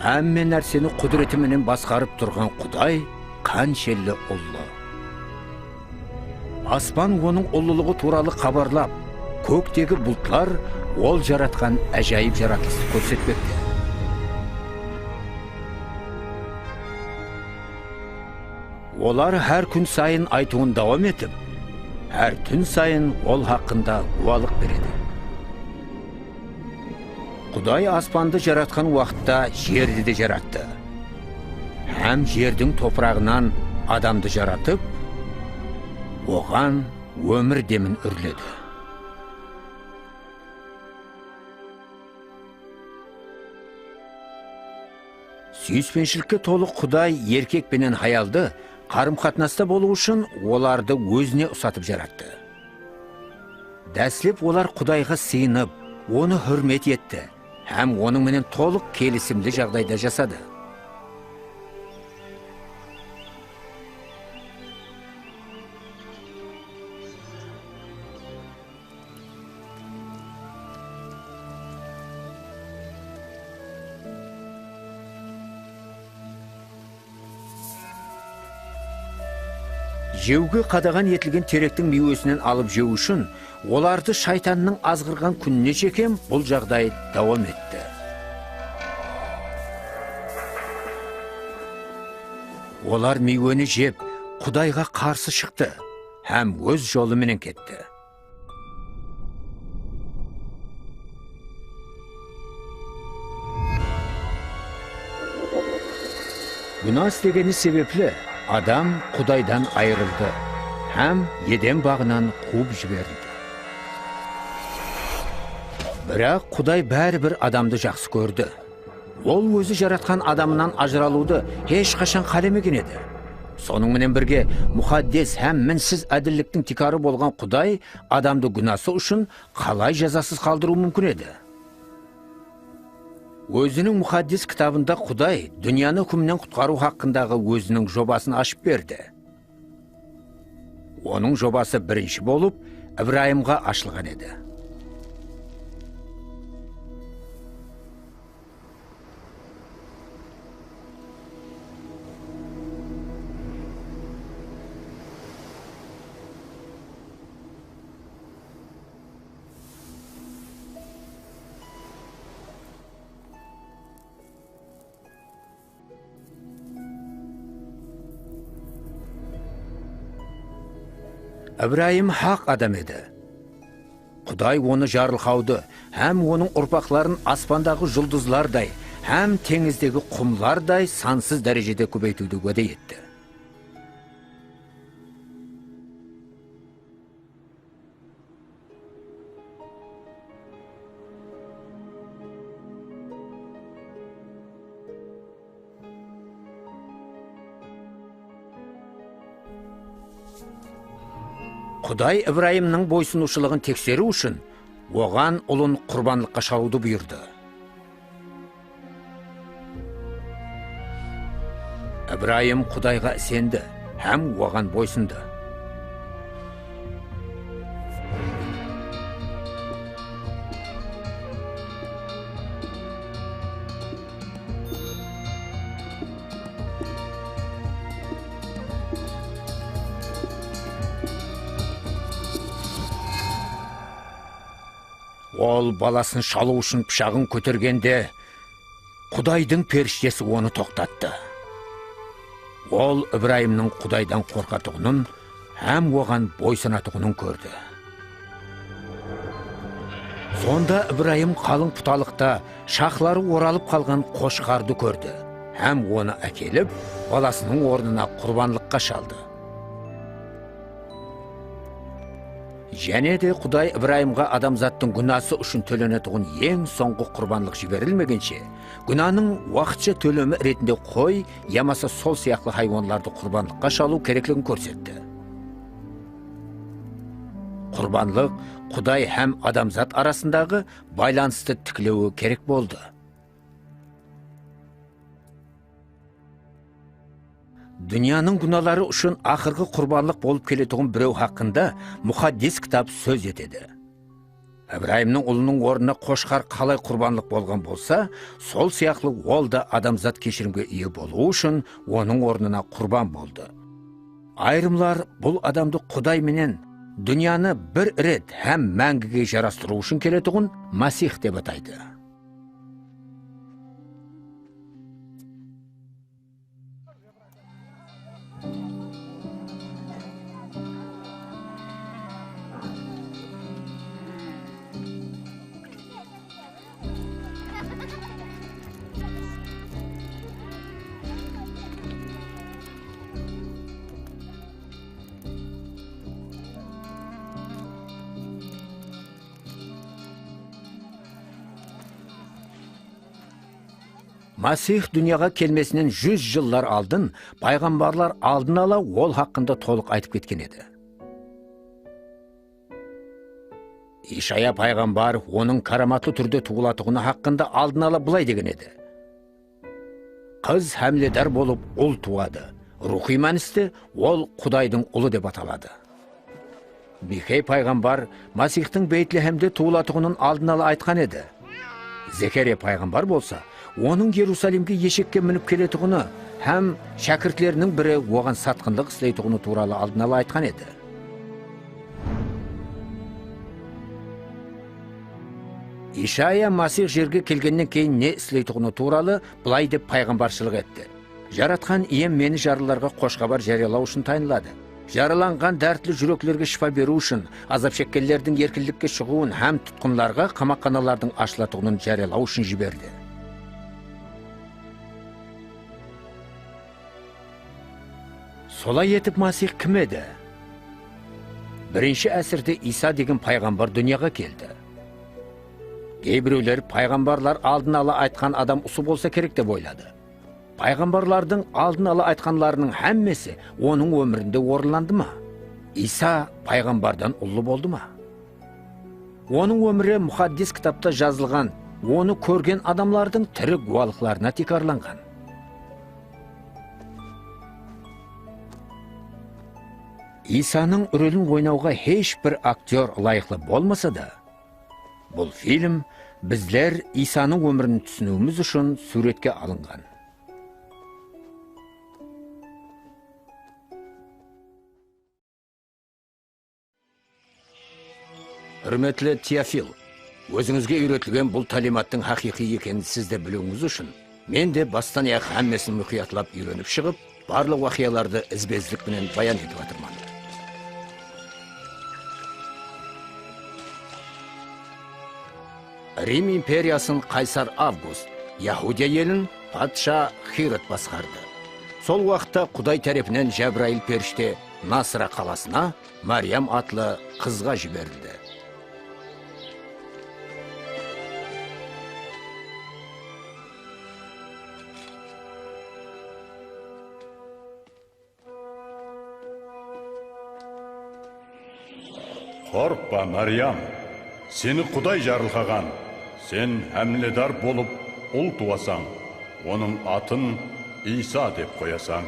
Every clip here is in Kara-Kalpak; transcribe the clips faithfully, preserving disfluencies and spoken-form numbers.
Hámme nárseni qúdireti menen basqarıp turǵan Quday qanshelli ullı. Aspan onıń ullılıǵı tuwralı xabarlap, kóktegi bultlar ol jaratqan ájayıp jaratıstı kórsetpekte. Olar hár kún sayın aytıwın dawam etip, hár tún sayın ol haqqında gúwalıq beredi. Quday aspandı jaratqan waqıtta jerdi de jarattı. Hám jerdiń topıraǵınan adamdı jaratıp, oǵan ómir demin úrledi. Súyispenshilikке tolı Quday erkek penen hayaldı qarım-qatnasta bolıw ushın olardı ózine usatıp jarattı. Dáslep olar Qudayǵa sıyınıp, onı húrmet etti hám onıń menen tolıq kelisimli jaǵdayda jasadı. Jewge qadaǵan etilgen terektiń miywesinen alıp jew ushın olardı shaytannıń azǵırǵan kúnine shekem bul jaǵday dawam etti. Olar miyweni jep, Qudayǵa qarsı shıqtı hám óz jolı menen ketti. Gúna islegeni sebepli adam Qudaydan ayırıldı hám Eden baǵınan quwıp jiberildi. Biraq Quday báribir adamdı jaqsı kórdi. Ol ózi jaratqan adamınan ajıralıwdı hesh qashan qálemegen edi. Sonıń menen birge, muqaddes hám minsiz ádilliktiń tiykarı bolǵan Quday adamdı gúnası ushın qalay jazasız qaldırıwı múmkin edi? Óziniń muqaddes kitabında Quday dúnyanı húkimnen qutqarıw haqqındaǵı óziniń jobasın ashıp berdi. Onıń jobası birinshi bolıp Ibrayımǵa ashılǵan edi. Ibrayım haq adam edi. Quday onı jarılqawdı hám onıń urpaqların aspandaǵı juldızlarday hám teńizdegi qumlarday sansız dárejede kóbeytiwdi wáde etti. Quday Ibrayımnıń boysınıwshılıǵın tekseriw ushın oǵan ulın qurbanlıqqa shalıwdı buyırdı. Ibrayım Qudayǵa isendi hám oǵan boysındı. Ol balasın shalıw ushın pıshaǵın kótergende, Qudaydıń perishtesi onı toqtattı. Ol Ibrayımnıń Qudaydan qorqatuǵının hám oǵan boysunatuǵının kórdi. Sonda Ibrayım qalıń putalıqta shaxları oralıp qalǵan qoshqardı kórdi hám onı ákelip, balasınıń ornına qurbanlıqqa shaldı. Jáne de Quday Ibrayımǵa adamzattıń gúnası ushın tólenetuǵın eń sońǵı qurbanlıq jiberilmegenshe, gúnanıń waqıtsha tólemi retinde qoy yamasa sol sıyaqlı haywanlardı qurbanlıqqa shalıw kerekligin kórsetti. Qurbanlıq Quday hám adamzat arasındaǵı baylanıstı tiklewi kerek boldı. Dúnyanıń gúnaları ushın aqırǵı qurbanlıq bolıp keletuǵın birew haqqında Muqaddes Kitap sóz etedi. Ibrayımnıń ulınıń ornına qoshqar qalay qurbanlıq bolǵan bolsa, sol sıyaqlı ol da adamzat keshirimge iye bolıwı ushın onıń ornına qurban boldı. Ayırımlar bul adamdı Quday menen dúnyanı bir ret hám máńgige jarastırıw ushın keletuǵın Masih dep ataydı. Masih dúnyaǵa kelmesinen júz jıllar aldın payǵambarlar aldın ala ol haqqında tolıq aytıp ketken edi. Ishaya payǵambar onıń káramatlı túrde tuwılatuǵını haqqında aldın ala bılay degen edi: Qız hámiledar bolıp ul tuwadı. Ruwxıy mániste ol Qudaydıń ulı dep ataladı. Mixey payǵambar Masihtıń Betlehemde tuwılatuǵının aldın ala aytqan edi. Zekeriya payǵambar bolsa onıń Erusalimge eshekke minip keletuǵını hám shákirtleriniń biri oǵan satqınlıq isleytuǵını tuwralı aldın ala aytqan edi. Ishaya Masih jerge kelgennen keyin ne isleytuǵını tuwralı bılay dep payǵambarshılıq etti: Jaratqan Iyem meni jarlılarǵa xosh xabar járiyalaw ushın tayınladı. Jaralanǵan dártli júreklerge shıpa beriw ushın, azap shekkenlerdiń erkinlikke shıǵıwın hám tutqınlarǵa qamaqxanalardıń ashılatuǵının járiyalaw ushın jiberdi. Solay etip, Masih kim edi? Birinshi ásirde Iysa degen payǵambar dúnyaǵa keldi. Geybirewler payǵambarlar aldın ala aytqan adam usı bolsa kerek dep oyladı. Payǵambarlardıń aldın ala aytqanlarınıń hámmesi onıń ómirinde orınlandı ma? Iysa payǵambardan ullı boldı ma? Onıń ómiri Muqaddes Kitapta jazılǵan, onı kórgen adamlardıń tiri gúwalıqlarına tiykarlanǵan. Iysanıń rolin oynawǵa hesh bir aktyor ılayıqlı bolmasa da, bul film bizler Iysanıń ómirin túsiniwimiz ushın súwretke alınǵan. Húrmetli Teofil, ózińizge úyretilgen bul táliymattıń haqıyqıy ekenin siz de biliwińiz ushın, men de bastan-ayaq hámmesin muqıyatlap úyrenip shıǵıp, barlıq waqıyalardı izbe-izlik penen bayan etip atırman. Rim imperiyasın Qaysar Avgust, Yahudiya elin patsha Xirod basqardı. Sol waqıtta Quday tárepinen Jábrail perishte Nasra qalasına Máriyam atlı qızǵa jiberildi. Qorqpa, Máriyam, seni Quday jarılqaǵan. Sen hámiledar bolıp, ul tuwasań, onıń atın Iysa dep qoyasań.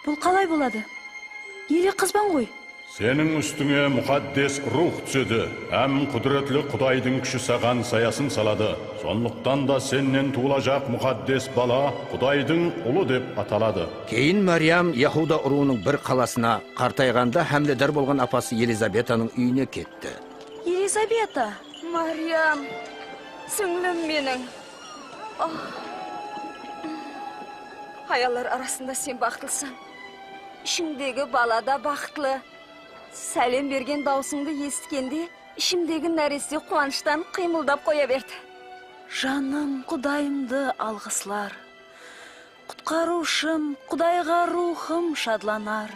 Bul qalay boladı? Ele qızban ǵoy. Seniń ústińe Muqaddes Ruwx túsedi, hám qúdiretli Qudaydıń kúshi saǵan sayasın saladı. Sonlıqtan da sennen tuwılajaq muqaddes bala Qudaydıń ulı dep ataladı. Keyin Máriyam Yahuda urıwınıń bir qalasına, qartayǵanda hámiledar bolǵan apası Elizabetanıń úyine ketti. Elizabeta! Máriyam, sińlim meniń. Ah. Hayallar arasında sen baxıtlısań. Ishińdegi bala da baxıtlı. Sálem bergen dawısıńdı esitkende, ishimdegi náreste quwanıshtan qıymıldap qoya berdi. Janım Qudayımdı alǵıslar. Qutqarıwshım Qudayǵa ruwxım shadlanar.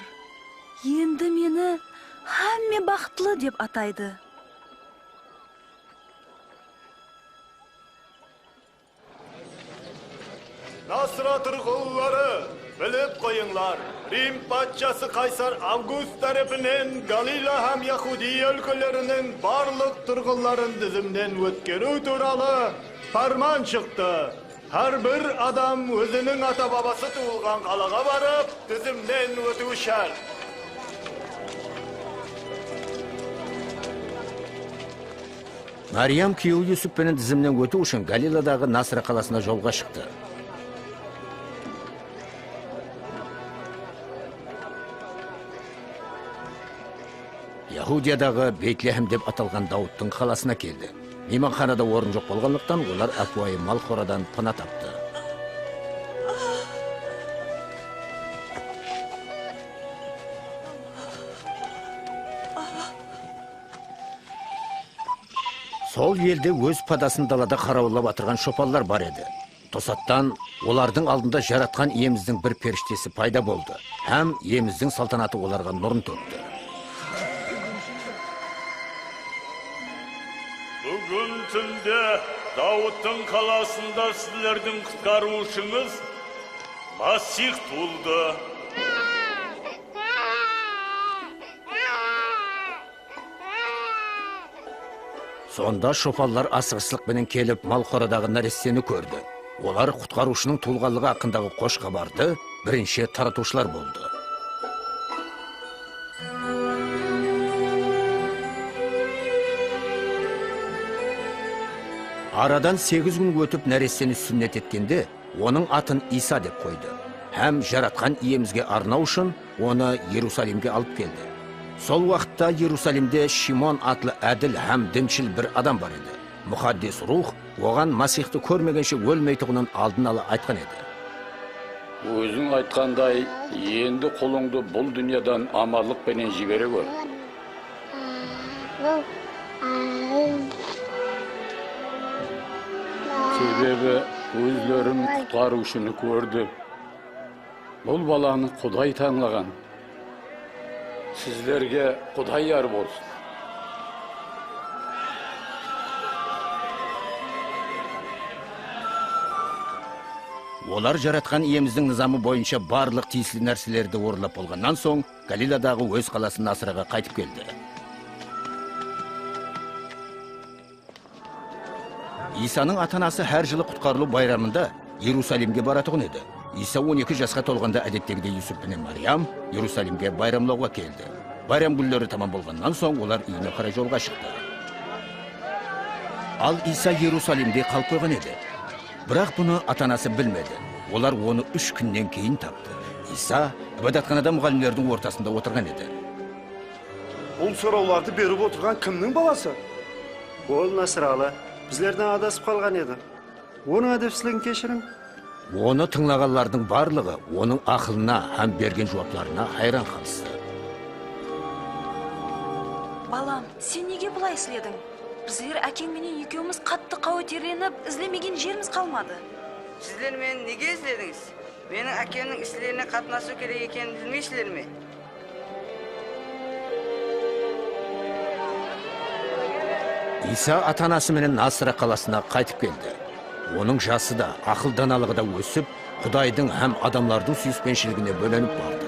Endi meni hámme baxıtlı dep ataydı. Nasra turǵınları, bilip qoyıńlar, Rim patshası Qaysar Avgust tárepinen Galila hám Yahudiya úlkeleriniń barlıq turǵınların dizimnen ótkeriw tuwralı párman shıqtı. Hár bir adam óziniń ata-babası tuwılǵan qalaǵa barıp, dizimnen ótiwi shárt. Máriyam kúyewi Yusup penen dizimnen ótiw ushın Galiladaǵı Nasra qalasına jolǵa shıqtı. Yahudiyadaǵı Beytlehem dep atalǵan Dawıttıń qalasına keldi. Miymanxanada orın joq bolǵanlıqtan, olar ápiwayı mal qoradan pana taptı. Sol elde óz padasın dalada qarawıllap atırǵan shopallar bar edi. Tosattan olardıń aldında Jaratqan Iyemizdiń bir perishtesi payda boldı hám Iyemizdiń saltanatı olarǵa nurın tókti. Búgin túnde Dawıttıń qalasında sizlerdiń qutqarıwshıńız Masih tuwıldı. Sonda shopallar asıǵıslıq penen kelip, mal qoradaǵı náresteni kórdi. Olar qutqarıwshınıń tuwılǵanlıǵı haqqındaǵı xosh xabardı birinshi taratıwshılar boldı. Aradan segiz kún ótip náresteni súnnet etkende, onıń atın Iysa dep qoydı hám Jaratqan Iyemizge arnaw ushın onı Erusalimge alıp keldi. Sol waqıtta Erusalimde Shimon atlı ádil hám dinshil bir adam bar edi. Muqaddes Ruwx oǵan Masixtı kórmegenshe ólmeytuǵının aldın ala aytqan edi. Óziń aytqanday, endi qulıńdı bul dúnyadan amanlıq penen jibere gór. Sebebi kózlerim qutqarıwshını kórdi. Bul balanı Quday tańlaǵan. Sizlerge Quday yar bolsın. Olar Jaratqan Iyemizdiń nızamı boyınsha barlıq tiyisli nárselerdi orınlap bolǵannan soń, Galiladaǵı óz qalası Nasraǵa qaytıp keldi. Iysanıń ata-anası hár jılı Qutqarılıw bayramında Erusalimge baratuǵın edi. Iysa on eki jasqa tolǵanda, ádettegidey, Yusup penen Máriyam Erusalimge bayramlawǵa keldi. Bayram gúnleri tamam bolǵannan soń, olar úyine qaray jolǵa shıqtı. Al Iysa Erusalimde qalıp qoyǵan edi. Biraq bunı ata-anası bilmedi. Olar onı úsh kúnnen keyin taptı. Iysa ibadatxanada muǵallimlerdiń ortasında otırǵan edi. Bul sorawlardı berip otırǵan kimniń balası? Ol nasıralı, bizlerden adasıp qalǵan edi. Onıń ádepsizligin keshiriń. Onı tıńlaǵanlardıń barlıǵı onıń aqılına hám bergen juwaplarına hayran qalıstı. Balam, sen nege bılay islediń? Bizler ákeń menen ekewimiz qattı qáweterlenip, izlemegen jerimiz qalmadı. Sizler meni nege izledińiz? Meniń ákemniń islerine qatnasıw kerek ekenin bilmeysizler me? Iysa ata-anası menen Nasra qalasına qaytıp keldi. Onıń jası da, aqıl-danalıǵı da ósip, Qudaydıń hám adamlardıń súyispenshiligine bólenip bardı.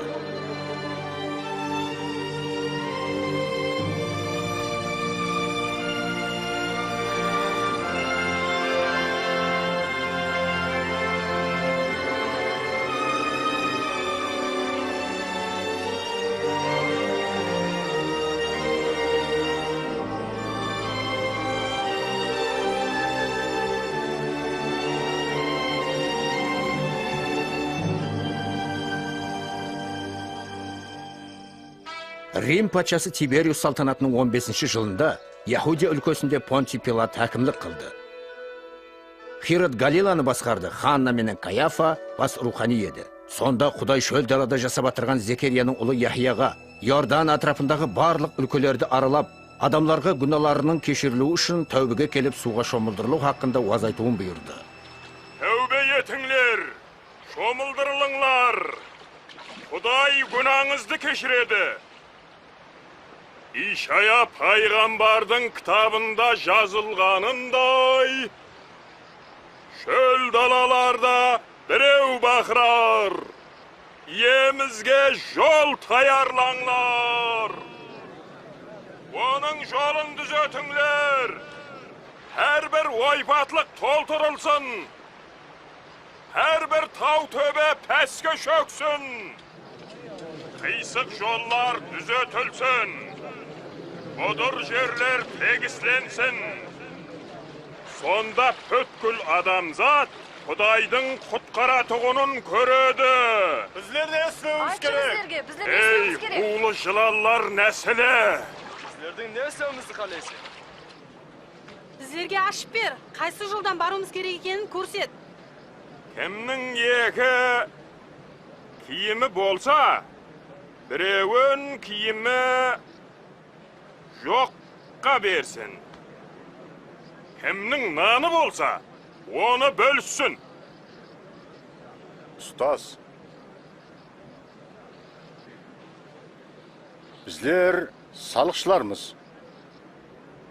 Rim patshası Tiberius saltanatınıń on besinshi jılında Yahudiya úlkesinde Pontiy Pilat hákimlik qıldı. Xirod Galilanı basqardı, Xanna menen Kayafa bas ruwxaniy edi. Sonda Quday shól dalada jasap atırǵan Zekeriyanıń ulı Yahyaǵa Iordan átirapındaǵı barlıq úlkelerdi aralap, adamlarǵa gúnalarınıń keshiriliwi ushın táwbege kelip, suwǵa shomıldırılıw haqqında waz aytıwın buyırdı. Táwbe etińler, shomıldırılıńlar! Quday gúnańızdı keshiredi. Ishaya payǵambardıń kitabında jazılǵanınday, shól dalalarda birew baqırar, Iyemizge jol tayarlańlar! Onıń jolın dúzetińler! Hár bir oypatlıq toltırılsın! Hár bir taw-tóbe páske shóksin! Qıysıq jollar dúzetilsin! Budır jerler tegislensin! Sonda pútkil adamzat Qudaydıń qutqaratuǵının kóredi. Bizler ne islewimiz kerek? Aytshı bizlerge, bizler ne islewimiz kerek? Ey, uwlı jılanlar násili! Bizlerdiń ne islewimizdi qáleyseń? Bizlerge ashıp ber, qaysı joldan barıwımız kerek ekenin kórset. Kimniń eki kiyimi bolsa, birewin kiyimi joqqa bersin. Kimniń nanı bolsa, onı bólissin. Ustaz, bizler salıqshılarmız.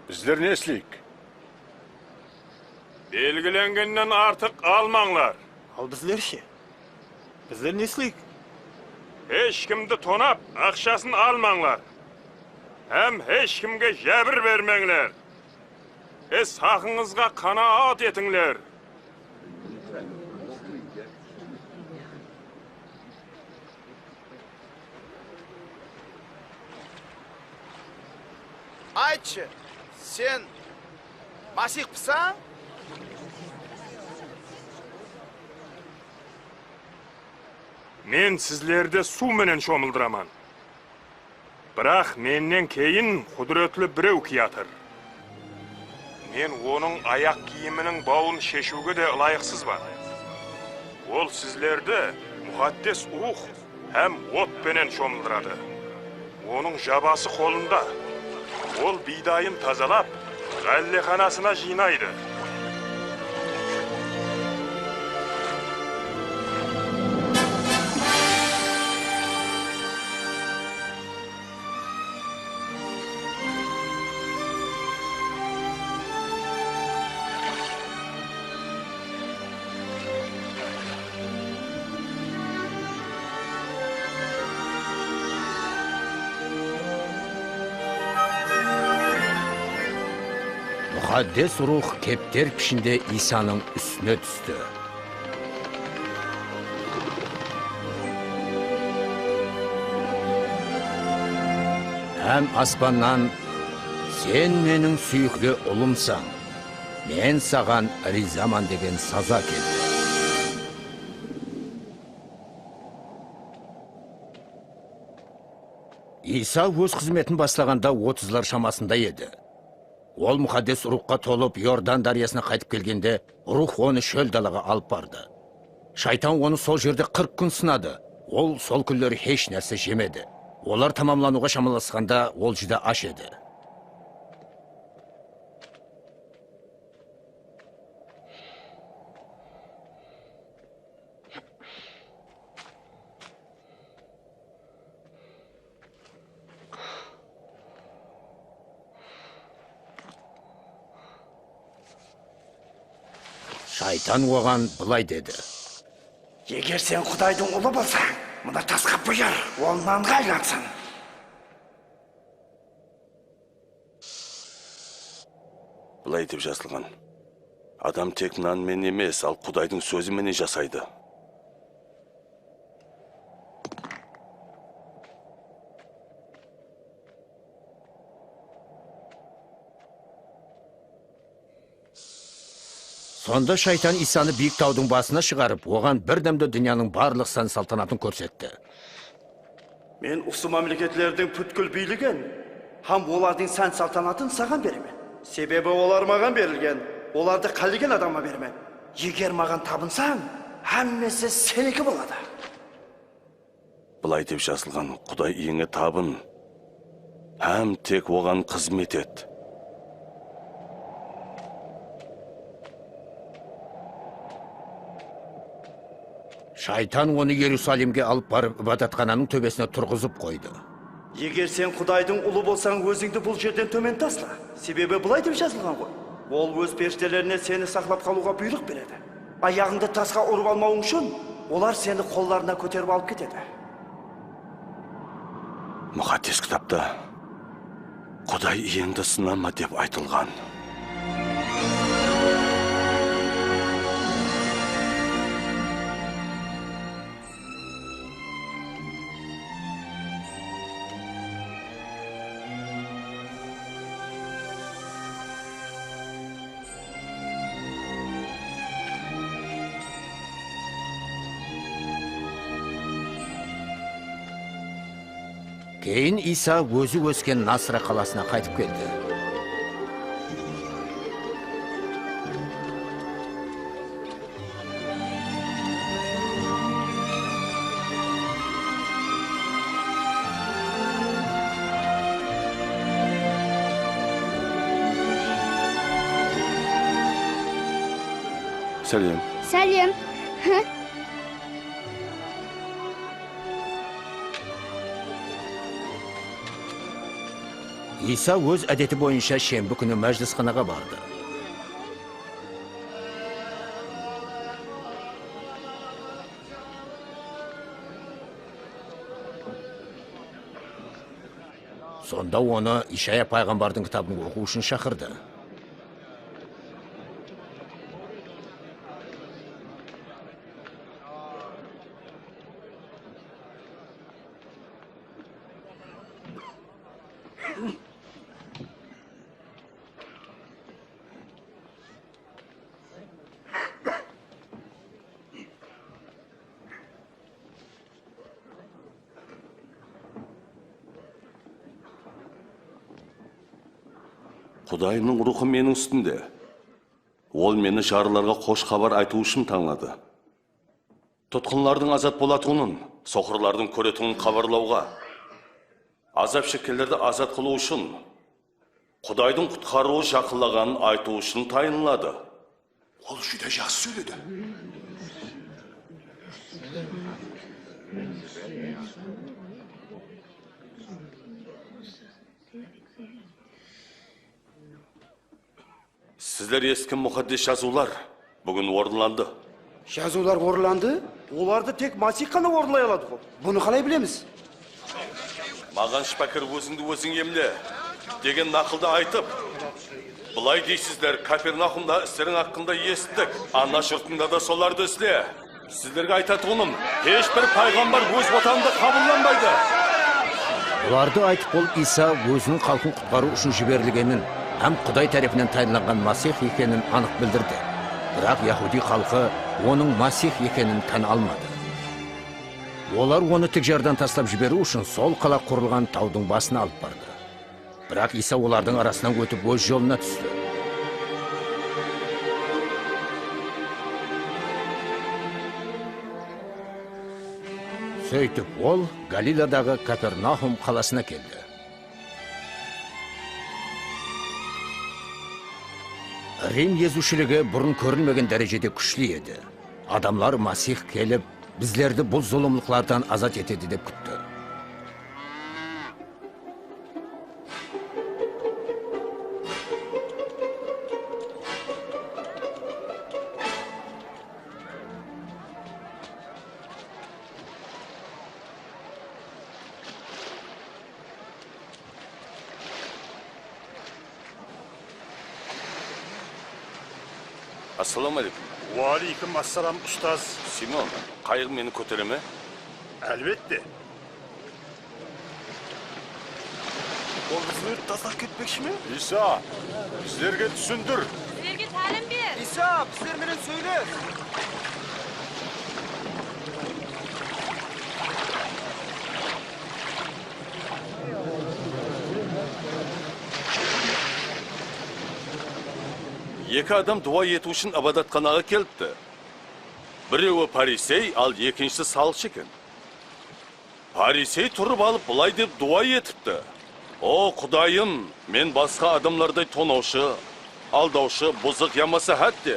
Bizler ne isleyik? Belgilengennen artıq almańlar. Al bizler she? Bizler ne isleyik? Hesh kimdi tonap, aqshasın almańlar. Hám hesh kimge jábir bermeńler. Is haqıńızǵa qanaat etińler. Aytshı, sen Masiyxpısań? Men sizlerdi suw menen shomıldıraman. Biraq mennen keyin qúdiretli birew kiyatır. Men onıń ayaq kiyiminiń bawın sheshiwge de ılayıqsızban. Ol sizlerdi Muqaddes Ruwx hám ot penen shomıldıradı. Onıń jabası qolında. Ol biydayın tazalap, ǵállexanasına jıynaydı. Muqaddes Ruwx kepter pishinde Iysanıń ústine tústi. Hám aspannan, "Sen meniń súyikli ulımsań, men saǵan riyzaman," degen saza keldi. Iysa óz xızmetin baslaǵanda otızlar shamasında edi. Ol Muqaddes Ruwxqa tolıp, Iordan dáryasına qaytıp kelgende, Ruwx onı shól dalaǵa alıp bardı. Shaytan onı sol jerde qırq kún sınadı. Ol sol kúnleri hesh nárse jemedi. Olar tamamlanıwǵa shamalasqanda, ol júdá ash edi. Shaytan oǵan bılay dedi. Eger sen Qudaydıń ulı bolsań, mına tasqa buyır, ol nanǵa aylansın. Bılay dep jazılǵan, "Adam tek nan menen emes, al Qudaydıń sózi menen jasaydı." Sonda shaytan Iysanı biyik tawdıń basına shıǵarıp, oǵan bir dámde dúnyanıń barlıq sán-saltanatın kórsetti. Men usı mámleketlerdiń pútkil biyligin hám olardıń sán-saltanatın saǵan beremen. Sebebi olar maǵan berilgen, olardı qálegen adamǵa beremen. Eger maǵan tabınsań, hámmesi seniki boladı. Bılay dep jazılǵan, Quday iyińe tabın hám tek oǵan xızmet et. Shaytan onı Erusalimge alıp barıp, ibadatxananıń tóbesine turǵızıp qoydı. Eger sen Qudaydıń ulı bolsań, ózińdi bul jerden tómen tasla. Sebebi bılay dep jazılǵan ǵoy, Ol óz perishtelerine seni saqlap qalıwǵa buyrıq beredi. Ayaǵıńdı tasqa urıp almawıń ushın olar seni qollarına kóterip alıp ketedi. Muqaddes Kitapta Quday iyeńdi sınama dep aytılǵan. Keyin Iysa ózi ósken Nasra qalasına qaytıp keldi. Sálem. Sálem. Iysa óz ádeti boyınsha shembi kúni májilisxanaǵa bardı. Sonda onı Ishaya payǵambardıń kitabın oqıw ushın shaqırdı. Qudayımnıń ruwxı meniń ústimde. Ol meni jarlılarǵa xosh xabar aytıw ushın tańladı. Tutqınlardıń azat bolatuǵının, soqırlardıń kóretuǵının xabarlawǵa, azap shekkenlerdi azat qılıw ushın, Qudaydıń qutqarıwı jaqınlaǵanın aytıw ushın tayınladı. Ol júdá jaqsı sóyledi. Sizler esitken muqaddes jazıwlar búgin orınlandı. Jazıwlar orınlandı? Olardı tek Masih ǵana orınlay aladı ǵo. Bunı qalay bilemiz? Maǵan shıpakar "Ózińdi óziń emle" degen naqıldı aytıp, bılay deysizler, "Kapernaxumda isleriń haqqında esittik, ana jurtıńda da solardı isle". Sizlerge aytatuǵınım, hesh bir payǵambar óz watanında qabıllanbaydı. Bulardı aytıp bolıp, Iysa óziniń xalqın qutqarıw ushın jiberilgenin hám Quday tárepinen tayınlanǵan Masih ekenin anıq bildirdi. Biraq yahudiy xalqı onıń Masih ekenin tán almadı. Olar onı tik jardan taslap jiberiw ushın sol qala qurılǵan tawdıń basına alıp bardı. Biraq Iysa olardıń arasınan ótip, óz jolına tústi. Sóytip, ol Galiladaǵı Kapernaxum qalasına keldi. Rim eziwshiligi burın kórilmegen dárejede kúshli edi. Adamlar Masih kelip, bizlerdi bul zulımlıqlardan azat etedi dep kútti. Assalawma áleykum. Wa áleykum assalam, ustaz. Simon, qayıǵıń meni kótere me? Álbette. Ol bizi taslap ketpekshi me? Iysa, bizlerge túsindir. Bizlerge tálim ber. Iysa, bizler menen sóyles. Eki adam duwa etiw ushın ibadatxanaǵa kelipti. Birewi parisey, al ekinshisi salıqshı eken. Parisey turıp alıp bılay dep duwa etipti: "O Qudayım, men basqa adamlarday tonawshı, aldawshı, buzıq yamasa hátte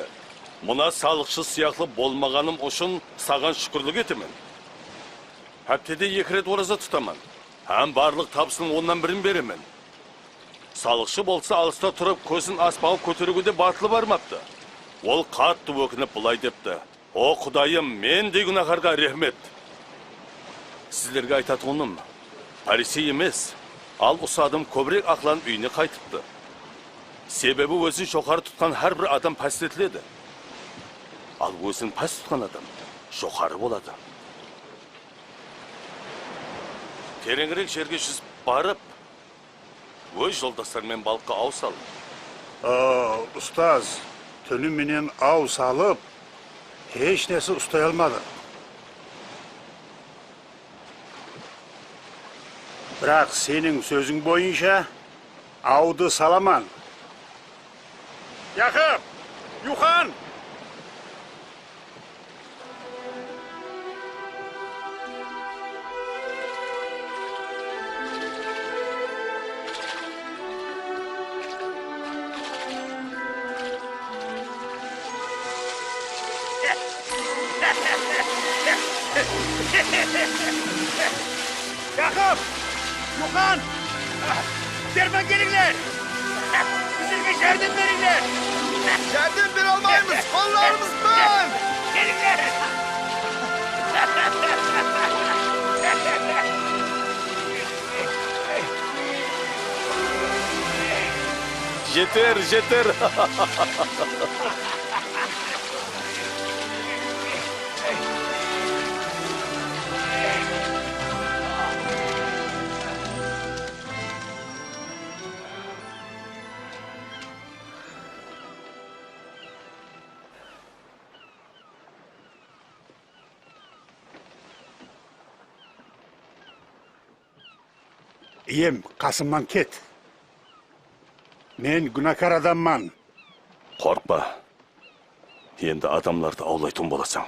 mına salıqshı sıyaqlı bolmaǵanım ushın saǵan shúkirlik etemen. Háptede eki ret oraza tutaman hám barlıq tabısımnıń onnan birin beremen." Salıqshı bolsa alısta turıp, kózin aspaǵa kóteriwge de batılı barmaptı. Ol qattı ókinip bılay depti: "O Qudayım, mendey gúnaxarǵa rehm et!" Sizlerge aytatuǵınım, parisey emes, al usı adam kóbirek aqlanıp úyine qaytıptı. Sebebi ózin joqarı tutqan hár bir adam pástetiledi, al ózin pás tutqan adam joqarı boladı. Tereńirek jerge júzip barıp, óz joldasları menen balıqqa aw salıń. O, ustaz, túni menen aw salıp, hesh nárse ustay almadı. Biraq seniń sóziń boyınsha awdı salaman. Yaqıp! Yuxan! Yaqıp! Yuxan! Derman kelińler! Bizlerge járdem berińler! Járdem bere almaymız, qollarımızdan! Kelińler! Jeter, jeter! Iyem, qasımnan ket. Men gúnakar adamman. Qorqpa. Endi adamlardı awlaytuǵın bolasań.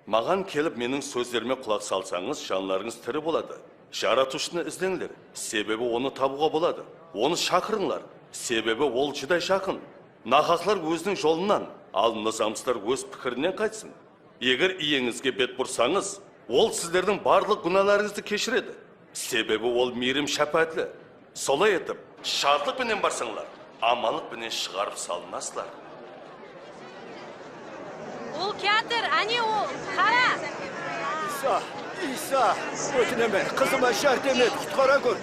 Maǵan kelip, meniń sózlerime qulaq salsańız, janlarıńız tiri boladı. Jaratıwshını izleńler, sebebi onı tabıwǵa boladı. Onı shaqırıńlar, sebebi ol júdá jaqın. Nahaqlar óziniń jolınan, al nızamsızlar óz pikirinen qaytsın. Eger iyeńizge bet bursańız, ol sizlerdiń barlıq gúnalarıńızdı keshiredi. Sebebi ol miyrim-shápáátli. Solay etip, shadlıq penen barsańlar, amanlıq penen shıǵarıp salınasızlar. Ol kiyatır, áne ol, qara! Iysa, Iysa, ótinemen, qızıma járdem et, qutqara gór.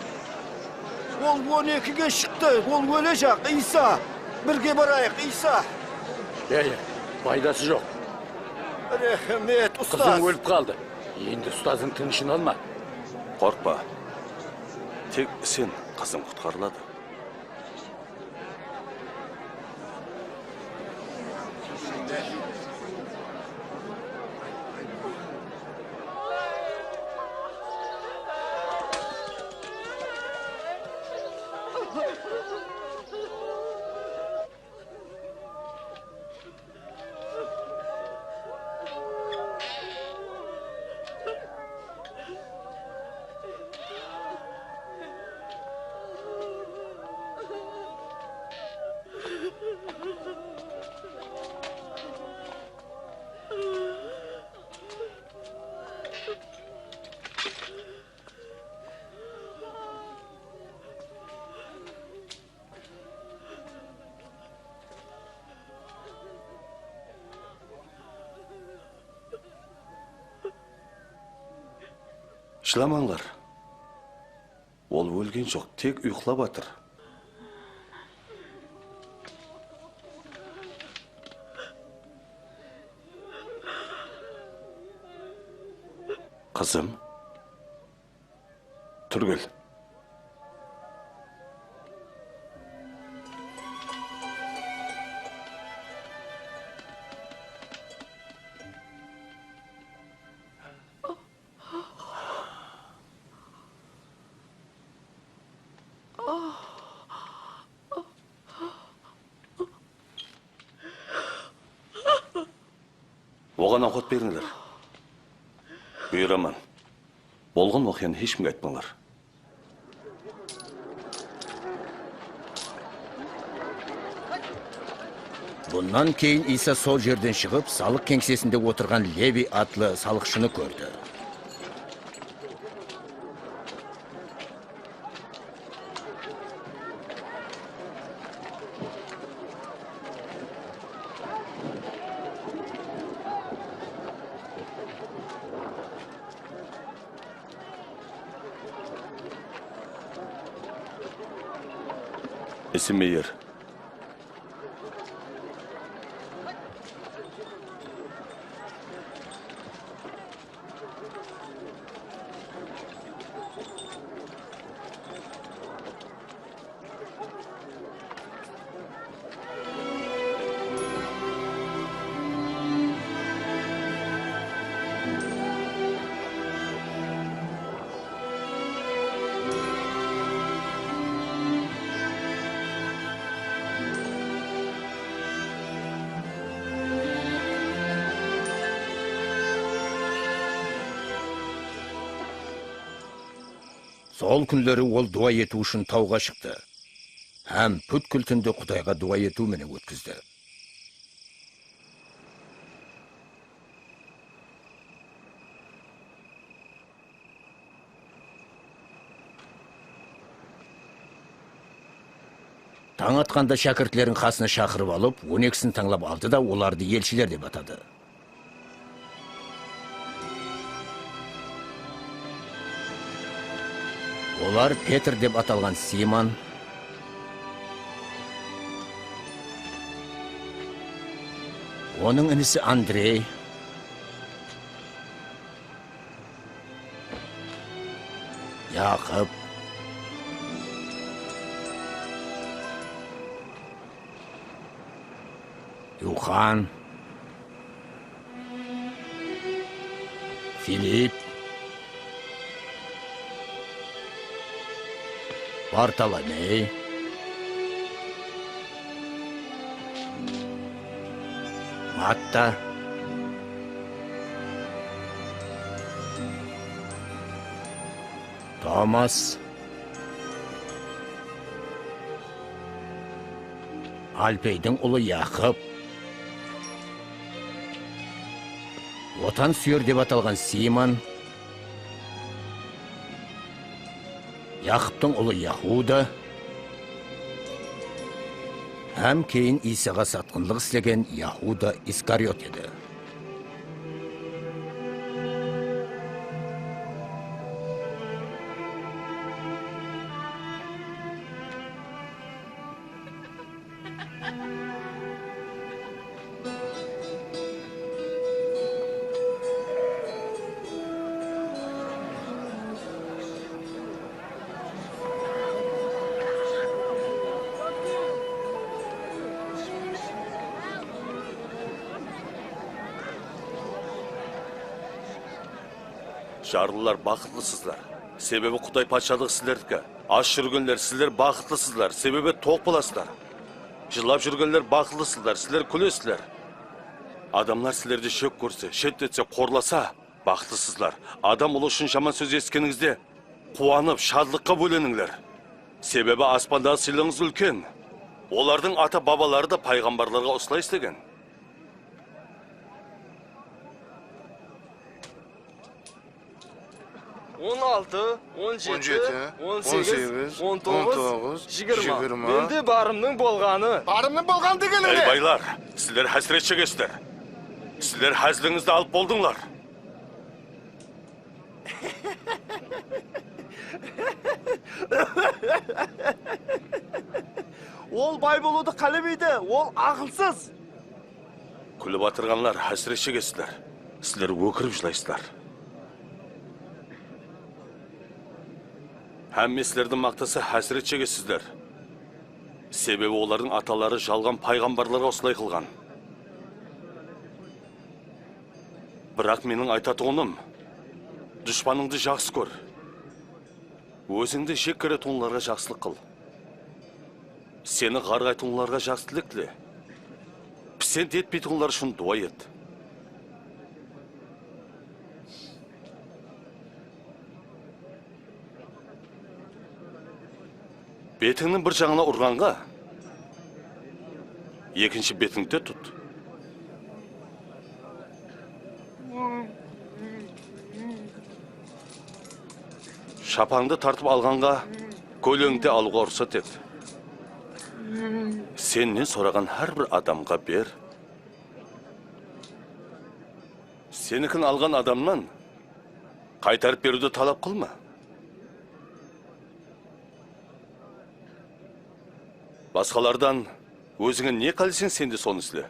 Ol on ekige shıqtı, ol ólejaq, Iysa! Birge barayıq, Iysa! Ey, paydası joq. Remet, ustaz! Qızıń ólip qaldı. Endi ustazdıń tınıshın alma. Qorqpa. Tek isen, qızıń qutqarıladı. Jılamańlar. Ol ólgen joq, tek uyqılap atır. Qızım. Túrgel. Oǵan awqat berińler. Buyıraman. Bolǵan waqıyanı hesh kimge aytpańlar. Bunnan keyin Iysa sol jerden shıǵıp, salıq keńsesinde otırǵan Lebi atlı salıqshını kórdi. Isimeyir. Sol kúnleri ol duwa etiw ushın tawǵa shıqtı hám pútkil túndi Qudayǵa duwa etiw menen ótkizdi. Tań atqanda shákirtlerin qasına shaqırıp alıp, on ekisin tańlap aldı da, olardı elshiler dep atadı. Olar Petr dep atalǵan Simon, onıń inisi Andrey, Yaqıp, Yuxan, Filip, Bartolomey, Matta, Tomas, Alfeydiń ulı Yaqıp, Otan súyer dep atalǵan Simon, Yaqıptıń ulı Yahuda hám keyin Iysaǵa satqınlıq islegen Yahuda Iskariot edi. Jarlılar, baxıtlısızlar, sebebi Quday patshalıǵı sizlerdiki. Ash júrgenler, sizler baxıtlısızlar, sebebi toq bolasızlar. Jıllap júrgenler, baxıtlısızlar, sizler kúlesizler. Adamlar sizlerdi jek kórse, shetletse, qorlasa, baxıtlısızlar. Adam ulı ushın jaman sóz esitkenińizde, quwanıp, shadlıqqa bólenińler. Sebebi aspandaǵı sıylıǵıńız úlken. Olardıń ata-babaları da payǵambarlarǵa usılay islegen. On altı, on jeti, on segiz, on toǵız, jigirma. Mende barımnıń bolǵanı. Barımnıń bolǵanı degeni ne? Ey, baylar, sizler hásiret shegesizler. Sizler házilińizdi alıp boldıńlar. Ol bay bolıwdı qálemeydi, ol aqılsız. Kúlip atırǵanlar, hásiret shegesizler. Sizler ókirip jılaysızlar. Hámme sizlerdi maqtasa, hásiret shegesizler. Sebebi olardıń ataları jalǵan payǵambarlarǵa usılay qılǵan. Biraq meniń aytatuǵınım, dushpanıńdı jaqsı kór. Ózińdi jek kóretuǵınlarǵa jaqsılıq qıl. Seni ǵarǵaytuǵınlarǵa jaqsı tilek tile. Pisent etpeytuǵınlar ushın duwa et. Betińniń bir jaǵına urǵanǵa, ekinshi betińdi de tut. Shapańdı tartıp alǵanǵa, kóleńdi de alıwǵa ruxsat et. Sennen soraǵan hár bir adamǵa ber. Senikin alǵan adamnan qaytarıp beriwdi talap qılma. Basqalardan ózińe ne qáleseń, sen de sonı isle.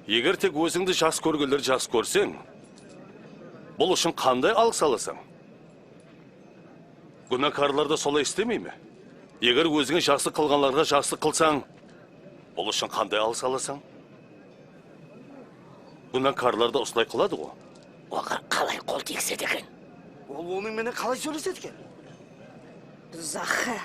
Eger tek ózińdi jaqsı kórgenlerdi jaqsı kórseń, bul ushın qanday alıqsa alasań? Gúnakarlar da solay islemey me? Eger ózińe jaqsılıq qılǵanlarǵa jaqsılıq qılsań, bul ushın qanday alıqsa alasań? Gúnakarlar da usılay qıladı ǵo. Oǵan qalay qol tiygizedi eken? Ol onıń menen qalay sóylesedi eken? Duzaqqa.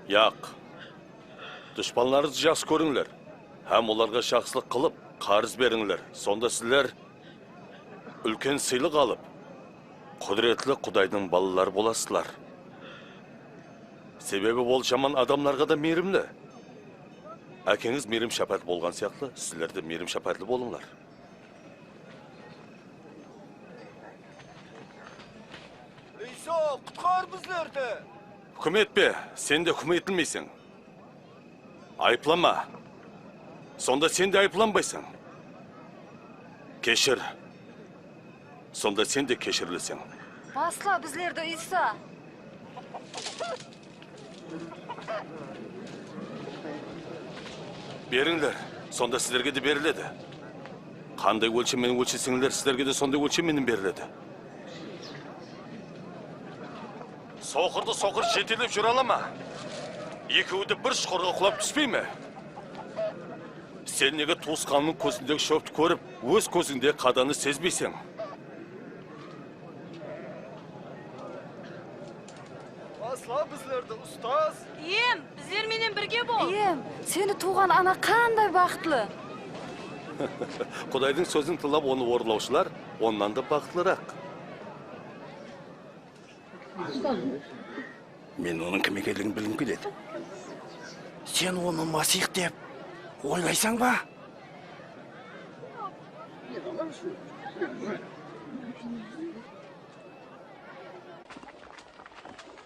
Yaq. Dushpanlarıńızdı jaqsı kórińler hám olarǵa jaqsılıq qılıp, qarız berińler. Sonda sizler úlken sıylıq alıp, qúdiretli Qudaydıń balaları bolasızlar. Sebebi ol jaman adamlarǵa da miyrimli. Ákeńiz miyrim-shápáátli bolǵan sıyaqlı, sizler de miyrim-shápáátli bolıńlar. Iysa, qutqar bizlerdi! Húkim etpe, sen de húkim etilmeyseń. Ayıplama, sonda sen de ayıplanbaysań. Keshir, sonda sen de keshirileseń. Basla bizlerdi, Iysa! Berińler, sonda sizlerge de beriledi. Qanday ólshem menen ólsheseńler, sizlerge de sonday ólshem menen beriledi. Soqırdı soqır jetelep júre ala ma? Ekewi de bir shuqırǵa qulap túspey me? Sen nege tuwısqanıńnıń kózindegi shópti kórip, óz kózińdegi qadanı sezbeyseń? Basla bizlerdi, ustaz! Iyem, bizler menen birge bol! Iyem, seni tuwǵan ana qanday baxıtlı! Qudaydıń sózin tıńlap, onı orınlawshılar onnan da baxıtlıraq. Men onıń kim ekenligin bilgim keledi. Sen onı Masih dep oylaysań ba?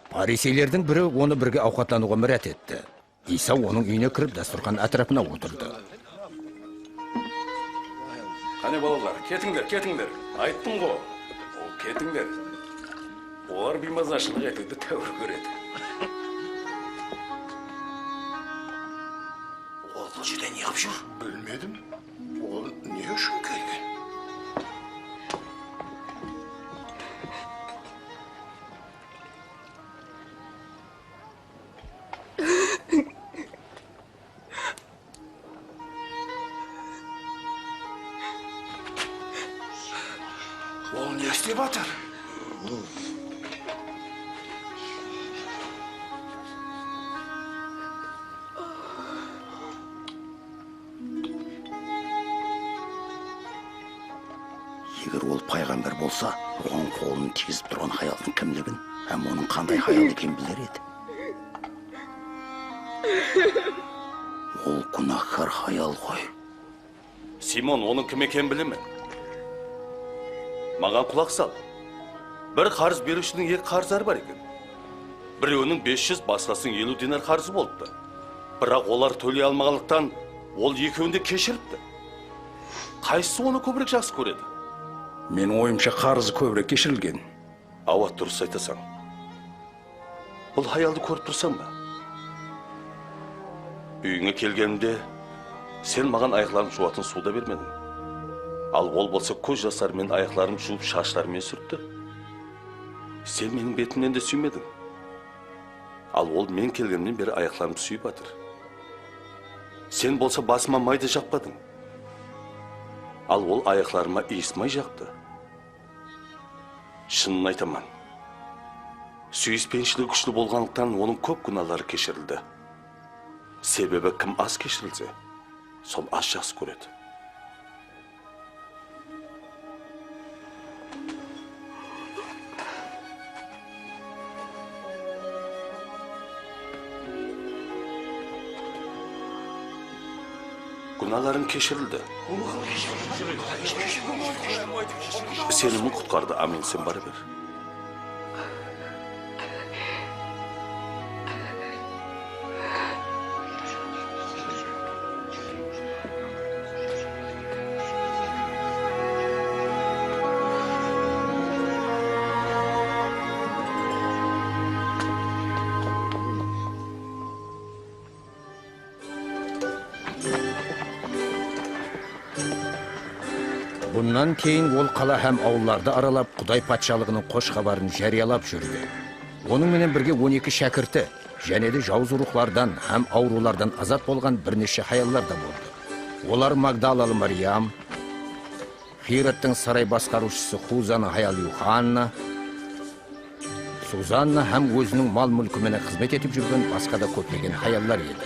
Fariseylerdiń biri onı birge awqatlanıwǵa mirát etti. Iysa onıń úyine kirip, dasturxan átirapına otırdı. Qáne, balalar, ketińler, ketińler. Ayttım ǵo, ol ketińler. Olar biymazanshılıq etiwdi táwir kóredi. Ol bul jerde ne qıp júr? Bilmedim. Ol ne ushın kelgen? Ol ne islep atır? Eger ol payǵambar bolsa, oǵan qolın tiygizip turǵan hayaldıń kimligin hám onıń qanday hayal ekenin biler edi. Ol gúnahkar hayal ǵoy. Simon, onıń kim ekenin bilemen. Maǵan qulaq sal. Bir qarız beriwshiniń eki qarızları bar eken. Birewiniń bes júz, basqasınıń eliw dinar qarızı bolıptı. Biraq olar tóley almaǵanlıqtan, ol ekewin de keshiripti. Qaysısı onı kóbirek jaqsı kóredi? Meniń oyımsha, qarızı kóbirek keshirilgen. Awa, durıs aytasań. Bul hayaldı kórip tursań ba? Úyińe kelgenimde, sen maǵan ayaqlarımdı juwatın suw da bermediń. Al ol bolsa kóz jasları menen ayaqlarımdı juwıp, shashları menen súrtti. Sen meniń betimnen de súymediń. Al ol men kelgenimnen beri ayaqlarımdı súyip atır. Sen bolsa basıma may da jaqpadıń. Al ol ayaqlarıma iyis may jaqtı. Shının aytaman. Súyispenshilik kúshli bolǵanlıqtan, onıń kóp gúnaları keshirildi. Sebebi kim az keshirilse, sol az jaqsı kóredi. Gúnalarıń keshirildi. Isenimiń qutqardı. Ámen, sen bara ber. Bunnan keyin ol qala hám awıllardı aralap, Quday Patshalıǵınıń xosh xabarın járiyalap júrdi. Onıń menen birge on eki shákirti, jáne de jawız ruwxlardan hám awırıwlardan azat bolǵan bir neshe hayallar da boldı. Olar Magdalalı Maryam, Hirodtıń saray basqarıwshısı Xuzanıń hayalı Yuxanna, Suzanna hám óziniń mal-múlki menen xızmet etip júrgen basqa da kóplegen hayallar edi.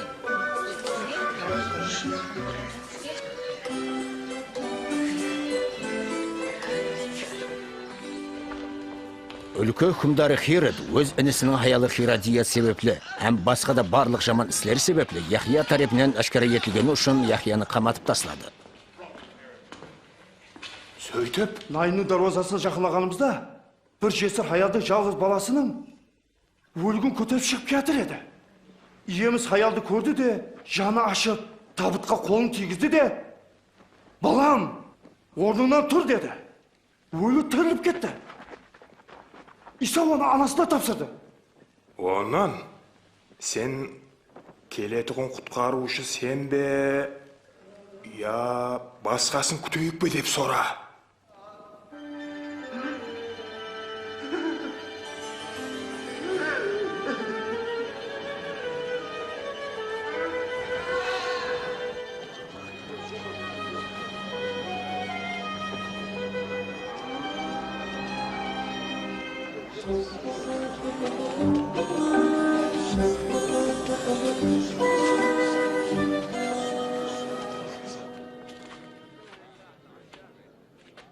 Úlke húkimdarı Herod óz inisiniń hayalı Herodiya sebepli hám basqa da barlıq jaman isleri sebepli Yahya tárepinen áshkara etilgeni ushın Yahyanı qamatıp tasladı. Sóytip, Naynniń dárwazasına jaqınlaǵanımızda, bir jesir hayaldıń jalǵız balasınıń óligin kóterip shıǵıp kiyatır edi. Iyemiz hayaldı kórdi de, janı ashıp, tabıtqa qolın tiygizdi de, "Balam, ornıńnan tur," dedi. Óli tirilip ketti. Iysa onı anasına tapsırdı. Onnan sen keletuǵın qutqarıwshı sen be, ya basqasın kúteyik pe dep sora.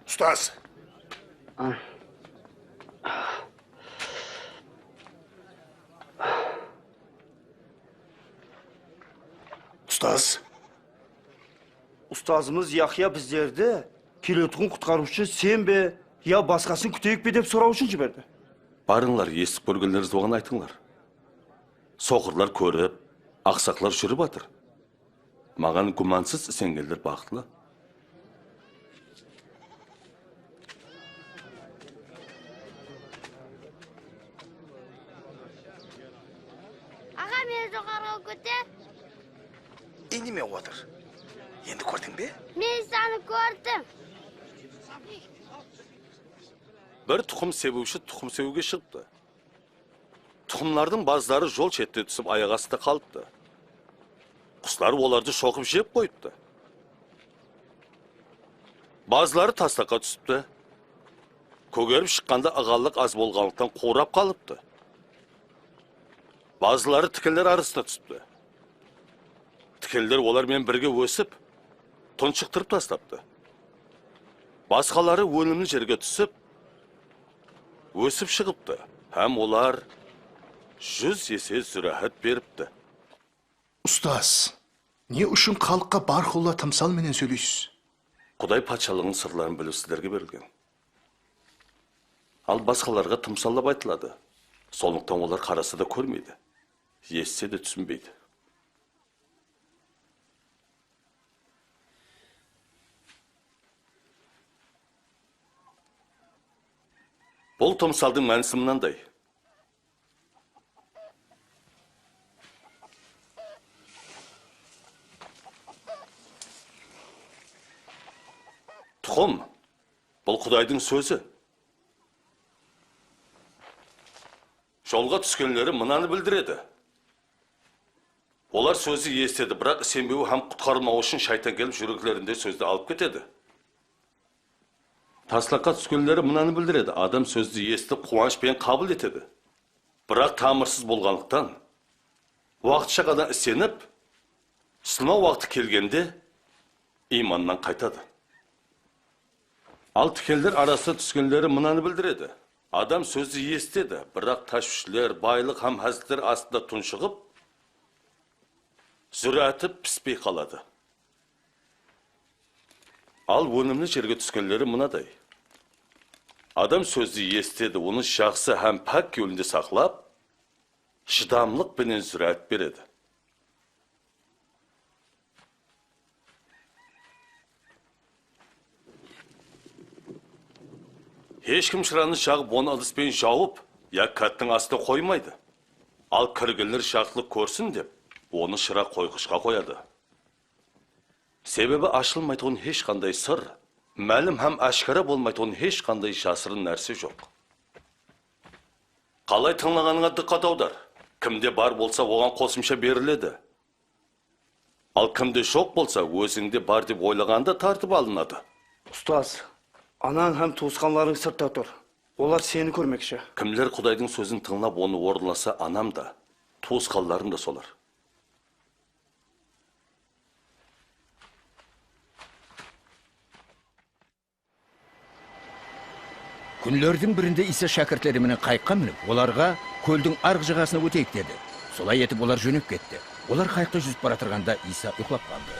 Ustaz! Ustaz! Ustazımız Yahya bizlerdi keletuǵın qutqarıwshı sen be, ya basqasın kúteyik pe dep soraw ushın jiberdi. Barıńlar, esitip kórgenlerińiz bolǵanın aytıńlar. Soqırlar kórip, aqsaqlar júrip atır. Maǵan gúmansız isengenler baxıtlı. Aǵa, meni joqarıǵa kóter. Ey, neme otır? Endi kórdiń be? Men Isanı kórdim. Bir tuqım sebiwshi tuqım sebiwge shıǵıptı. Tuqımlardıń bazıları jol shette túsip, ayaq astında qalıptı. Quslar olardı shoqıp jep qoyıptı. Bazıları taslaqqa túsipti. Kógerip shıqqanda ıǵanlıq az bolǵanlıqtan quwırap qalıptı. Bazıları tikenler arasına túsipti. Tikenler olar menen birge ósip, tunshıqtırıp taslaptı. Basqaları ónimli jerge túsip, ósip shıǵıptı hám olar júz ese zúráát beripti. Ustaz, ne ushın xalıqqa bárqulla tımsal menen sóyleysiz? Quday patshalıǵınıń sırların biliw sizlerge berilgen. Al basqalarǵa tımsallap aytıladı. Sonlıqtan olar qarasa da kórmeydi, esitse de túsinbeydi. Bul tımsaldıń mánisi mınanday. Tuqım, bul Qudaydıń sózi. Jolǵa túskenleri mınanı bildiredi. Olar sózdi esitedi, biraq isenbewi hám qutqarılmawı ushın shaytan kelip, júreklerinde sózdi alıp ketedi. Taslaqqa túskenleri mınanı bildiredi. Adam sózdi esitip, quwanısh penen qabıl etedi. Biraq tamırsız bolǵanlıqtan, waqıtsha ǵana isenip, sınaw waqtı kelgende, iymannan qaytadı. Al tikenler arasına túskenleri mınanı bildiredi. Adam sózdi esitedi, biraq tashwishler, baylıq hám háziltler astında tunshıǵıp, zúrááti pispey qaladı. Al ónimli jerge túskenleri mınaday. Adam sózdi esitedi, onı jaqsı hám pák kewlinde saqlap, shıdamlıq penen zúráát beredi. Hesh kim shıranı jaǵıp, onı ıdıs penen jawıp, ya káttiń astına qoymaydı. Al kirgenler jaqtılıq kórsin dep, onı shıra qoyǵıshqa qoyadı. Sebebi ashılmaytuǵın hesh qanday sır, málim hám áshkara bolmaytuǵın hesh qanday jasırın nárse joq. Qalay tıńlaǵanıńa dıqqat awdar. Kimde bar bolsa, oǵan qosımsha beriledi. Al kimde joq bolsa, ózińde bar dep oylaǵanı da tartıp alınadı. Ustaz, anań hám tuwısqanlarıń sırtta tur. Olar seni kórmekshi. Kimler Qudaydıń sózin tıńlap, onı orınlasa, anam da, tuwısqanlarım da solar. Kúnlerdiń birinde Iysa shákirtleri menen qayıqqa minip, olarǵa, "Kóldiń arǵı jaǵasına óteyik", dedi. Solay etip, olar jónep ketti. Olar qayıqta júzip baratırǵanda, Iysa uyqılap qaldı.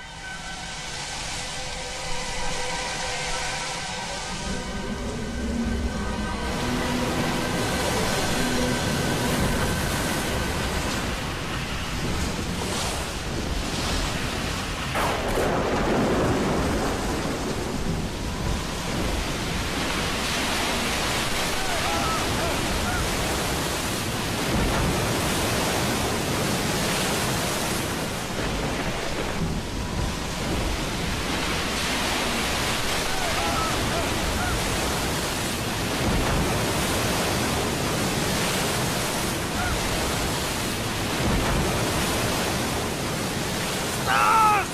Ustaz!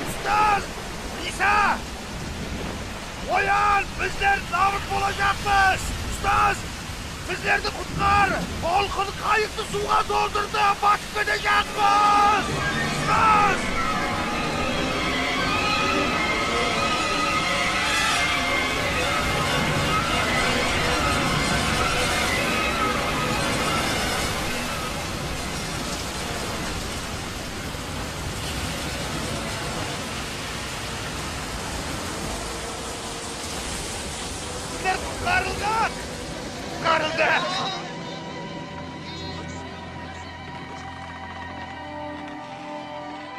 Ustaz! Iysa! Oyan! Bizler nabıt bolajaqpız! Ustaz! Bizlerdi qutqar! Tolqın qayıqtı suwǵa toltırdı! Batıp ketejaqpız! Ustaz! Bizler qutqarılǵan! Qutqarıldı!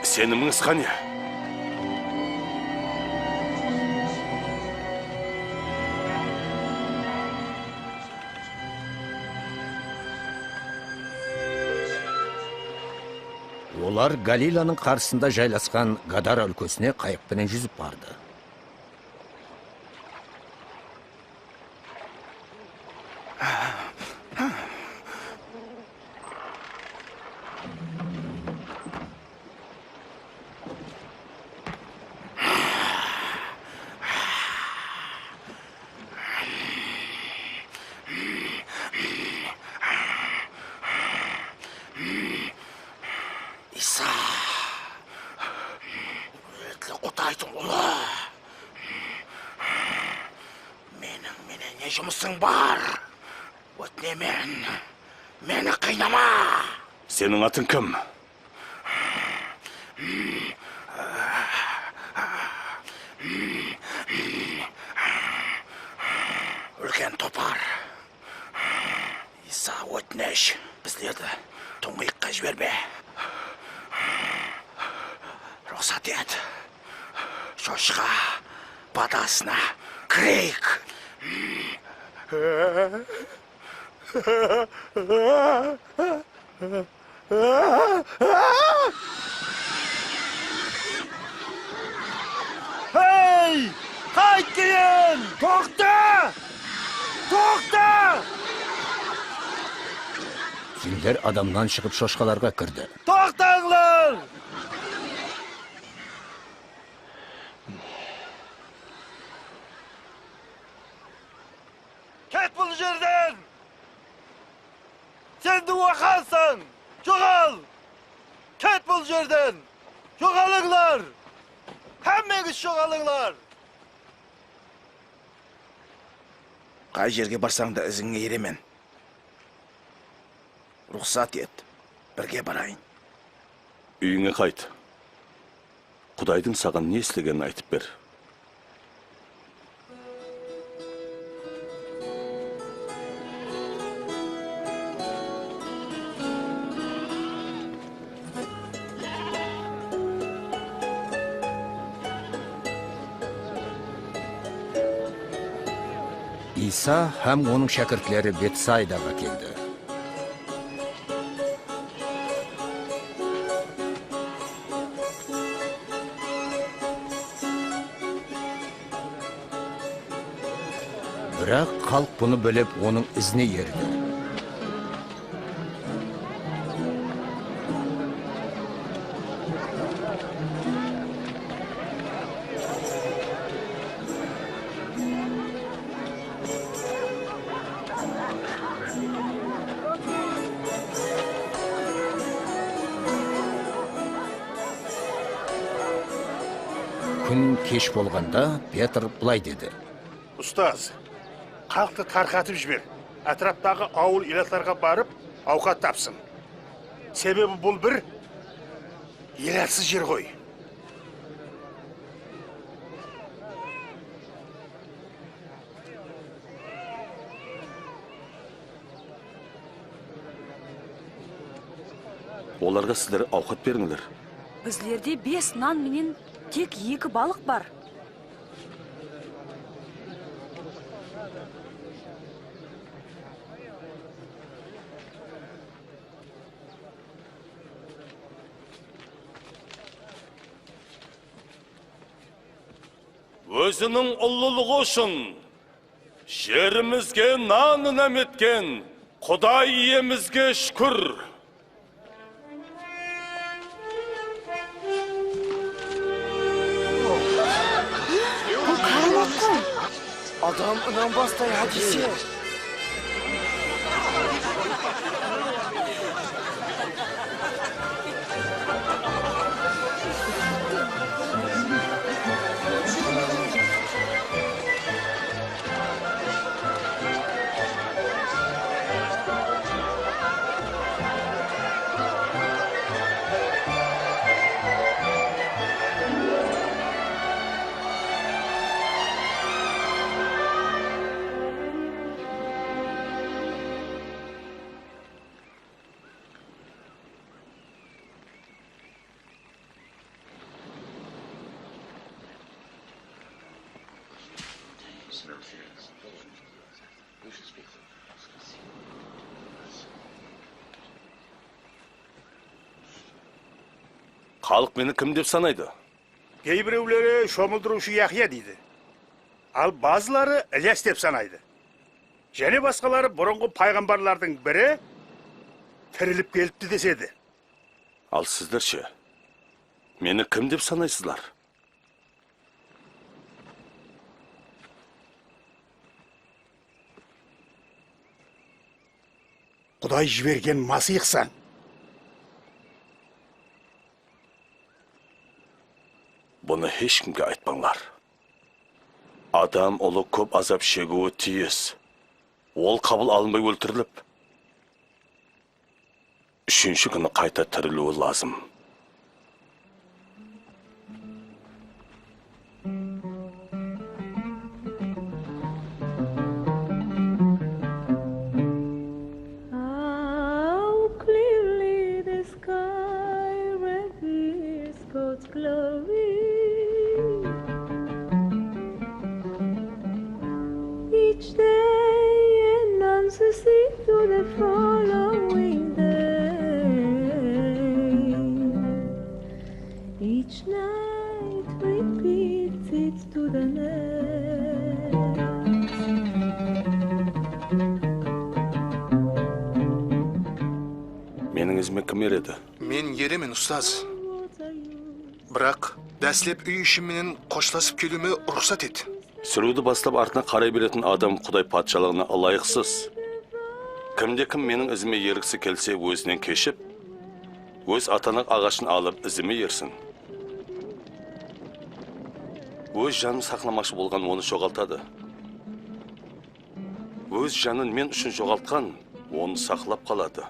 Isenimińiz qáne? Olar Galilanıń qarısında jaylasqan Gadara úlkesine qayıq penen júzip bardı. Iysa, qúdiretli Qudaydıń ulı. Meniń menen ne jumısıń bar? Ótinemen, meni qıynama! Seniń atıń kim? Úlken topar. Iysa, ótinish, bizlerdi tuńǵıyıqqa jiberme. Ruxsat et. Shoshqa badasına kireyik. Hey! Qayt keyin! Toqta! Toqta! Jinler adamnan shıǵıp shoshqalarǵa kirdi. Toqtańlar! Ket bul jerden! Sen duwaxansań! Joǵal! Ket bul jerden! Joǵalıńlar! Hámmeńiz joǵalıńlar! Qay jerge barsań da, izińe eremen. Ruxsat et, birge barayın. Úyińe qayt. Qudaydıń saǵan ne islegenin aytıp ber. Iysa hám onıń shákirtleri Betsaydaǵa keldi. Biraq xalıq bunı bilip, onıń izine erdi. Kún kesh bolǵanda Petr bılay dedi. Ustaz, xalıqtı tarqatıp jiber. Átiraptaǵı awıl-elatlarǵa barıp, awqat tapsın. Sebebi bul bir elatsız jer ǵoy. Olarǵa sizler awqat berińler. Bizlerde bes nan menen tek eki balıq bar. Óziniń ullılıǵı ushın jerimizge nan inam etken Quday Iyemizge shúkir! Bul káramat ǵoy. Adam inanbastay hádiyse. Xalıq meni kim dep sanaydı? Geybirewleri shomıldırıwshı Yahya deydi. Al bazıları Ilyas dep sanaydı. Jáne basqaları burınǵı payǵambarlardıń biri tirilip kelipti desedi. Al sizler she? Meni kim dep sanaysızlar? Quday jibergen Masıyxsań. Bunı hesh kimge aytpańlar. Adam ulı kóp azap shegiwi tiyis. Ol qabıl alınbay óltirilip, úshinshi kúni qayta tiriliwi lazım. How clearly the sky reveals God's glory. Each day announces it to the following day. Each night repeats it to the next. Meniń izime kim eredi? Men eremen, ustaz. Biraq dáslep úy ishim menen xoshlasıp keliwime ruxsat et. Súriwdi baslap artına qaray beretin adam Quday Patshalıǵına ılayıqsız. Kimde-kim meniń izime ergisi kelse, ózinen keship, óz atanaq aǵashın alıp, izime ersin. Óz janın saqlamaqshı bolǵan onı joǵaltadı. Óz janın men ushın joǵaltqan onı saqlap qaladı.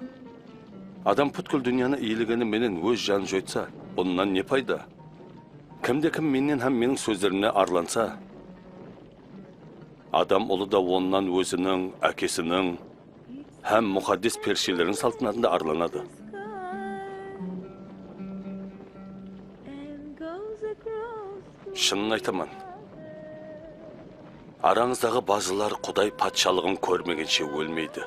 Adam pútkil dúnyanı iyelegeni menen óz janın joytsa, bunnan ne payda? Kimde-kim mennen hám meniń sózlerimnen arlansa, Adam Ulı da onnan óziniń, Ákesiniń hám muqaddes perishteleriniń saltınatında arlanadı. Shının aytaman, arańızdaǵı bazılar Quday Patshalıǵın kórmegenshe ólmeydi.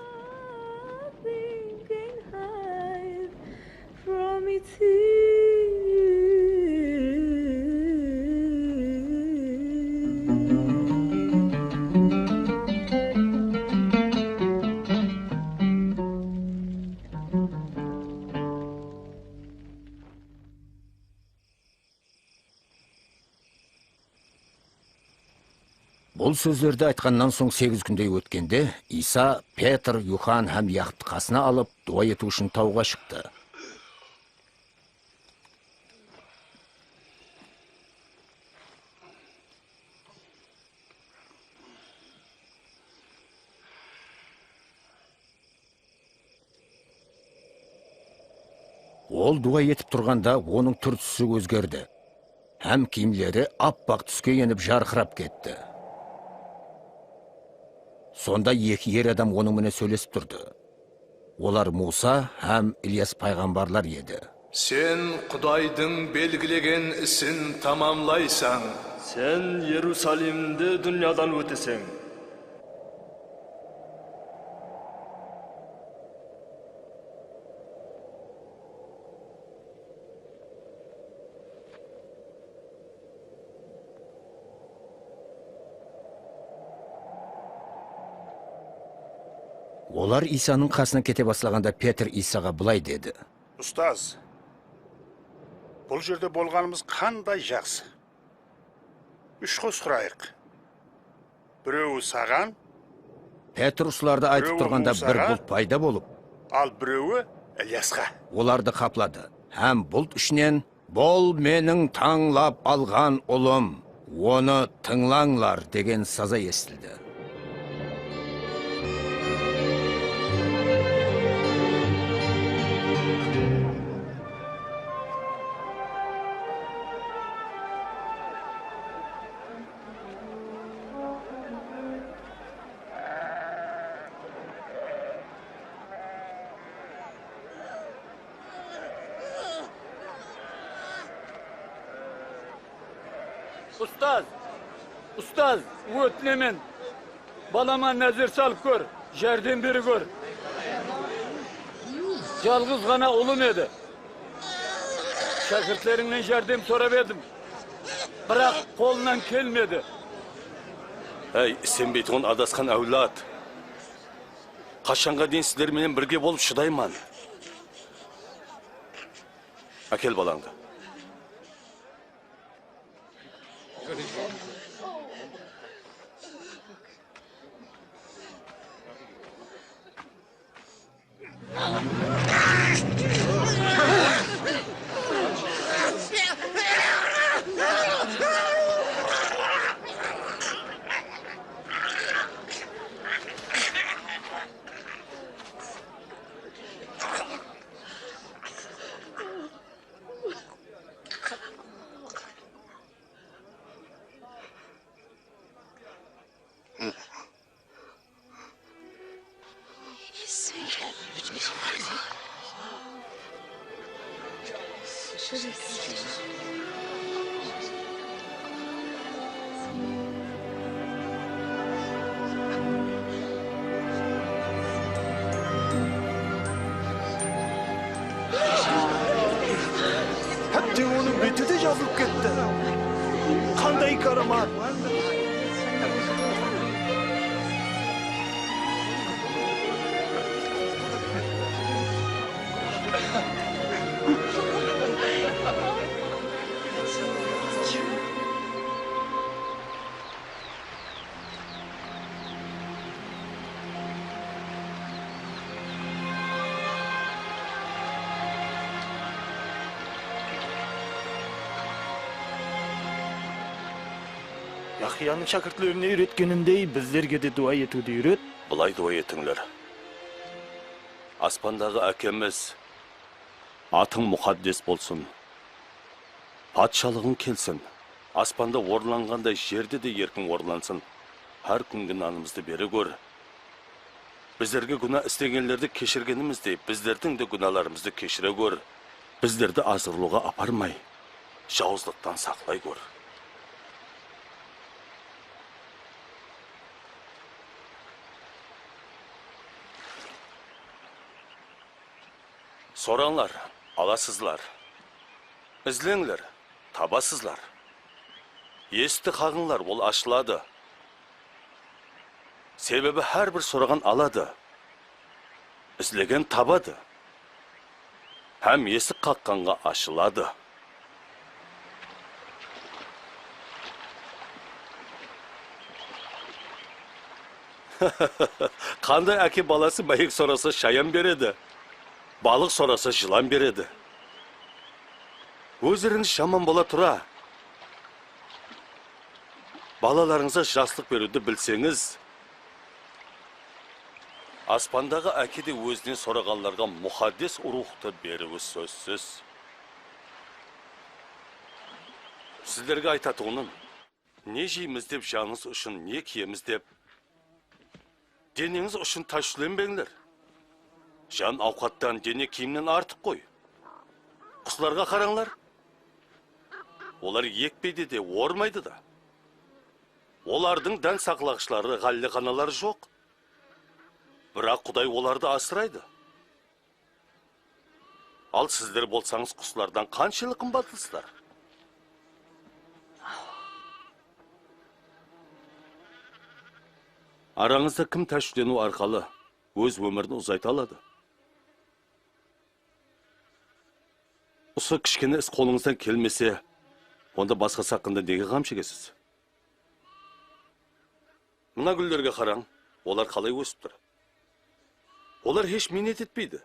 Bul sózlerdi aytqannan soń segiz kúndey ótkende, Iysa Petr, Yuxan hám Yaqıptı qasına alıp, duwa etiw ushın tawǵa shıqtı. Ol duwa etip turǵanda onıń túr-túsi ózgerdi, hám kiyimleri appaq túske enip jarqırap ketti. Sonda eki er adam onıń menen sóylesip turdı. Olar Muwsa hám Ilyas payǵambarlar edi. Sen Qudaydıń belgilegen isin tamamlaysań. Sen Erusalimdi dúnyadan óteseń. Olar Iysanıń qasınan kete baslaǵanda Petr Iysaǵa bılay dedi. Ustaz, bul jerde bolǵanımız qanday jaqsı. Úsh qos qurayıq. Birewi saǵan, Petr usılardı aytıp turǵanda bir bult payda bolıp, al birewi Ilyasqa. Olardı qapladı. Hám bult ishinen, "Bul meniń tańlap alǵan ulım, onı tıńlańlar," degen saza esitildi. Ustaz! Ustaz! Ótinemen! Balama názer salıp kór, járdem berip kór. Jalǵız ǵana ulım edi. Shákirtlerińnen járdem sorap edim, biraq qolınan kelmedi. Áy, isenbeytuǵın adasqan áwlad! Qashanǵa deyin sizler menen birge bolıp shıdayman? Ákel balańdı. Hátte onıń beti de jazılıp ketti. Qanday káramat! Yahyanıń shákirtlerine úyretkenindey, bizlerge de duwa etiwdi úyret. Bılay duwa etińler. Aspandaǵı Ákemiz, atıń muqaddes bolsın. Patshalıǵıń kelsin. Aspanda orınlanǵanday, jerde de erkin orınlansın. Hár kúngi nanımızdı bere gór. Bizlerge gúna islegenlerdi keshirgenimizdey, bizlerdiń de gúnalarımızdı keshire gór. Bizlerdi azırlıwǵa aparmay, jawızlıqtan saqlay gór. Sorańlar, alasızlar. Izleńler, tabasızlar. Esikti qaǵıńlar, ol ashıladı. Sebebi hár bir soraǵan aladı, izlegen tabadı, hám esik qaqqanǵa ashıladı. Qanday áke balası máyek sorasa, shayan beredi, balıq sorasa, jılan beredi? Ózlerińiz jaman bola tura, balalarıńızǵa jaslıq beriwdi bilseńiz, Aspandaǵı Áke de ózinen soraǵanlarǵa muqaddes ruwxtı beriwi sózsiz. Sizlerge aytatuǵınım, ne jeymiz dep, janıńız ushın ne kiyemiz dep, deneńiz ushın táshwishlenbeńler. Jan awqattan, dene kiyimnen artıq ǵoy. Quslarǵa qarańlar. Olar ekpeydi de, ormaydı da. Olardıń dán saqlaǵıshları, ǵállexanaları joq. Biraq Quday olardı asıraydı. Al, sizler bolsańız quslardan qanshelli qımbatlısızlar. Arańızda kim táshwishleniw arqalı óz ómirin uzayta aladı? Usı kishkene is qolıńızdan kelmese, onda basqası haqqında nege ǵam shegesiz? Mına gúllerge qarań, olar qalay ósip tur. Olar hesh miynet etpeydi.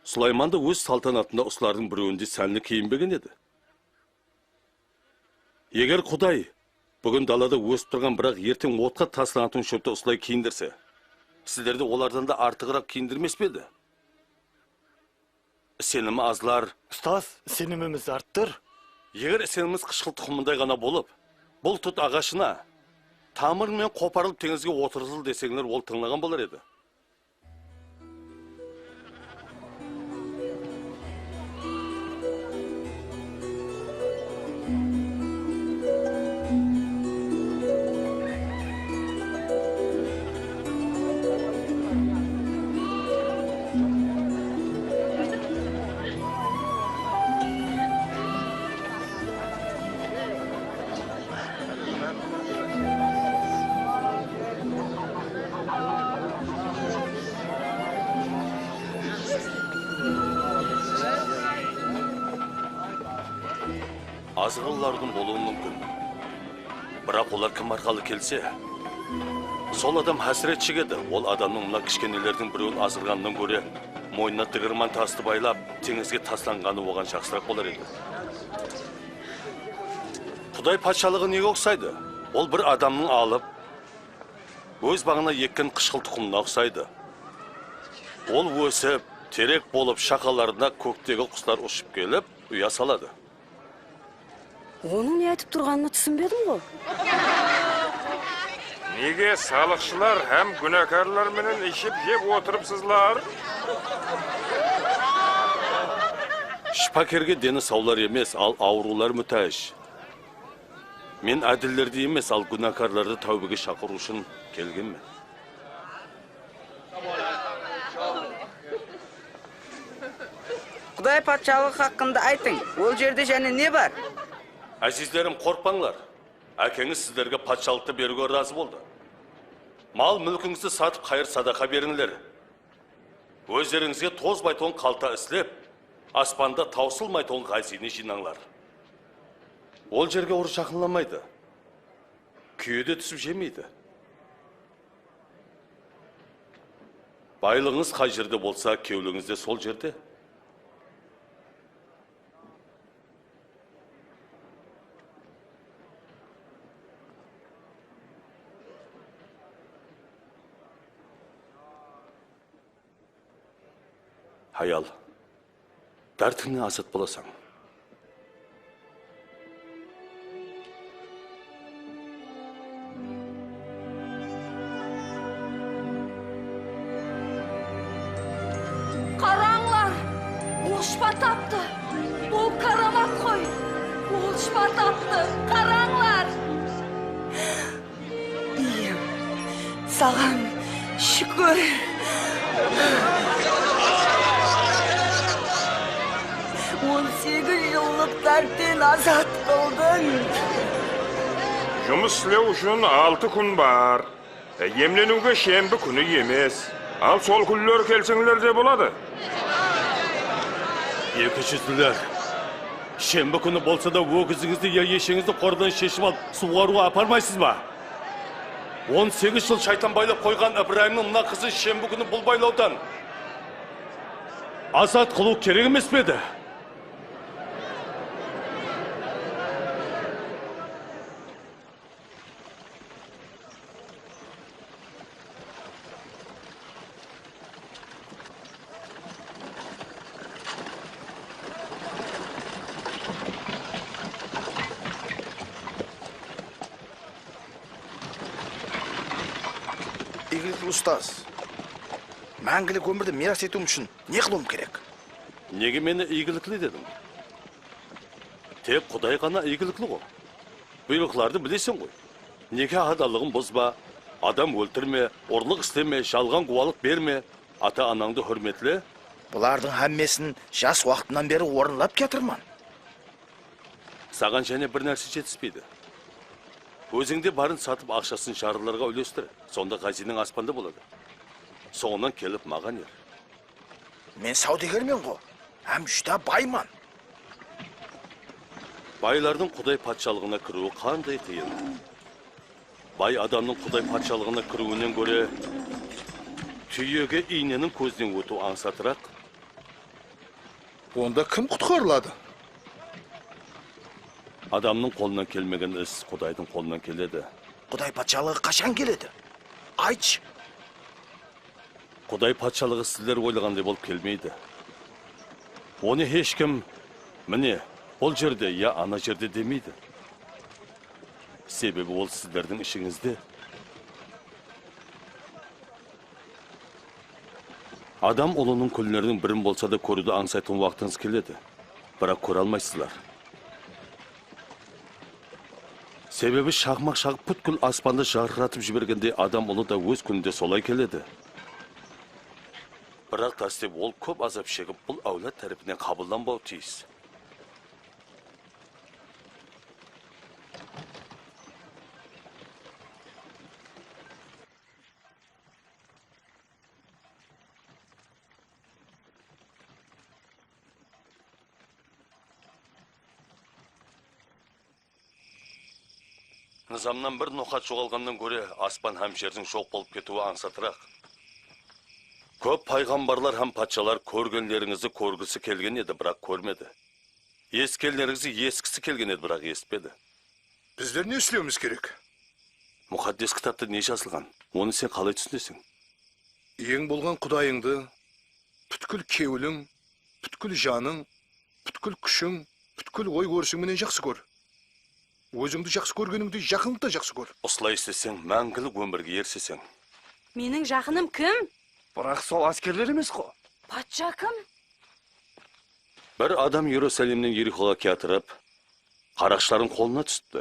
Sulayman da óz saltanatında usılardıń birewindey sánli kiyinbegen edi. Eger Quday búgin dalada ósip turǵan, biraq erteń otqa taslanatuǵın shópti usılay kiyindirse, sizlerdi olardan da artıǵıraq kiyindirmes pe edi? Isenimi azlar. Ustaz, isenimimizdi arttır. Eger isenimiz qıshqıl tuqımınday ǵana bolıp, bul tut aǵashına tamırıńmen qoparılıp teńizge otırıl deseńler, ol tıńlaǵan bolar edi. Azǵınlardıń bolıwı múmkin. Biraq olar kim arqalı kelse, sol adam hásiret shegedi. Ol adamnıń mına kishkenelerdiń birewin azǵırǵanınan góre, moynına digirman tastı baylap, teńizge taslanǵanı oǵan jaqsıraq bolar edi. Quday patshalıǵı nege uqsaydı? Ol bir adamnıń alıp, óz bańına ekken qıshqıl tuqımına uqsaydı. Ol ósip, terek bolıp, shaqalarına kóktegi quslar ushıp kelip, uya saladı. Onıń ne aytıp turǵanına túsinbedim ǵo. Nege salıqshılar hám gúnakarlar menen iship-jep otırıpsızlar? Shıpakerge deni sawlar emes, al awırıwlar mútáj. Men ádillerdi emes, al gúnakarlardı táwbege shaqırıw ushın kelgenmen. Quday patshalıǵı haqqında aytıń, ol jerde jáne ne bar? Áziyzlerim, qorqpańlar. Ákeńiz sizlerge patshalıqtı beriwge razı boldı. Mal-múlkińizdi satıp, qayır-sadaqa berińler. Ózlerińizge tozbaytuǵın qalta islep, aspanda tawsılmaytuǵın ǵáziyne jıynańlar. Ol jerge urı jaqınlamaydı. Kúye de túsip jemeydi. Baylıǵıńız qay jerde bolsa, kewlińiz de sol jerde. Hayal, dártińnen azat bolasań. Qarańlar, ol shıpa taptı. Bul káramat ǵoy. Ol shıpa taptı. Qarańlar. Iyem, saǵan shúkir. On segiz jıllıq dártten azat qıldıń. Jumıs islew ushın altı kún bar. E, emleniwge shembi kúni emes. Al sol kúnleri kelseńler de boladı. Eki júzliler. Shembi kúni bolsa da ógizińizdi ya eshegińizdi qordan sheship alıp, suwǵarıwǵa aparmaysız ba? On segiz jıl shaytan baylap qoyǵan Ibrayımnıń mına qızın shembi kúni bul baylawdan azat qılıw kerek emes pe edi? Iygilikli ustaz, máńgilik ómirdi miyras etiwim ushın ne qılıwım kerek? Nege meni iygilikli dediń? Tek Quday ǵana iygilikli ǵo. Buyrıqlardı bileseń ǵoy. Neke adallıǵın buzba, adam óltirme, urlıq isleme, jalǵan gúwalıq berme, ata-anańdı húrmetle. Bulardıń hámmesin jas waqtımnan beri orınlap kiyatırman. Saǵan jáne bir nárse jetispeydi. Ózińde barın satıp, aqshasın jarlılarǵa úlestir. Sonda ǵáziyneń aspanda boladı. Sońınan kelip maǵan er. Men sawdegermen ǵo, hám júdá bayman. Baylardıń Quday patshalıǵına kiriwi qanday qıyın. Bay adamnıń Quday patshalıǵına kiriwinen góre túyege iyneniń kózinen ótiw ańsatıraq. Onda kim qutqarıladı? Adamnıń qolınan kelmegen is Qudaydıń qolınan keledi. Quday patshalıǵı qashan keledi? Aytshı. Quday patshalıǵı sizler oylaǵanday bolıp kelmeydi. Onı hesh kim, mine, bul jerde ya ana jerde demeydi. Sebebi ol sizlerdiń ishińizde. Adam Ulınıń kúnleriniń birin bolsa da kóriwdi ańsaytuǵın waqtıńız keledi, biraq kóre almaysızlar. Sebebi shaqmaq shaǵıp, pútkil aspandı jarqıratıp jibergendey, Adam Ulı da óz kúninde solay keledi. Biraq dáslep ol kóp azap shegip, bul áwlad tárepinen qabıllanbawı tiyis. Nızamnan bir noqat joǵalǵannan góre, aspan hám jerdiń joq bolıp ketiwi ańsatıraq. Kóp payǵambarlar hám patshalar kórgenlerińizdi kórgisi kelgen edi, biraq kórmedi. Esitkenlerińizdi esitkisi kelgen edi, biraq esitpedi. Bizler ne islewimiz kerek? Muqaddes kitapta ne jazılǵan? Onı sen qalay túsineseń? Eń bolǵan Qudayıńdı pútkil kewliń, pútkil janıń, pútkil kúshiń, pútkil oy-kórisiń menen jaqsı kór. Ózińdi jaqsı kórgenińdey, jaqınıńdı da jaqsı kór. Usılay isleseń, máńgilik ómirge eriseseń. Meniń jaqınım kim? Biraq sol áskerler emes ǵo. Patsha kim? Bir adam Erusalimnen Erixoǵa kiyatırıp, qaraqshılardıń qolına túsipti.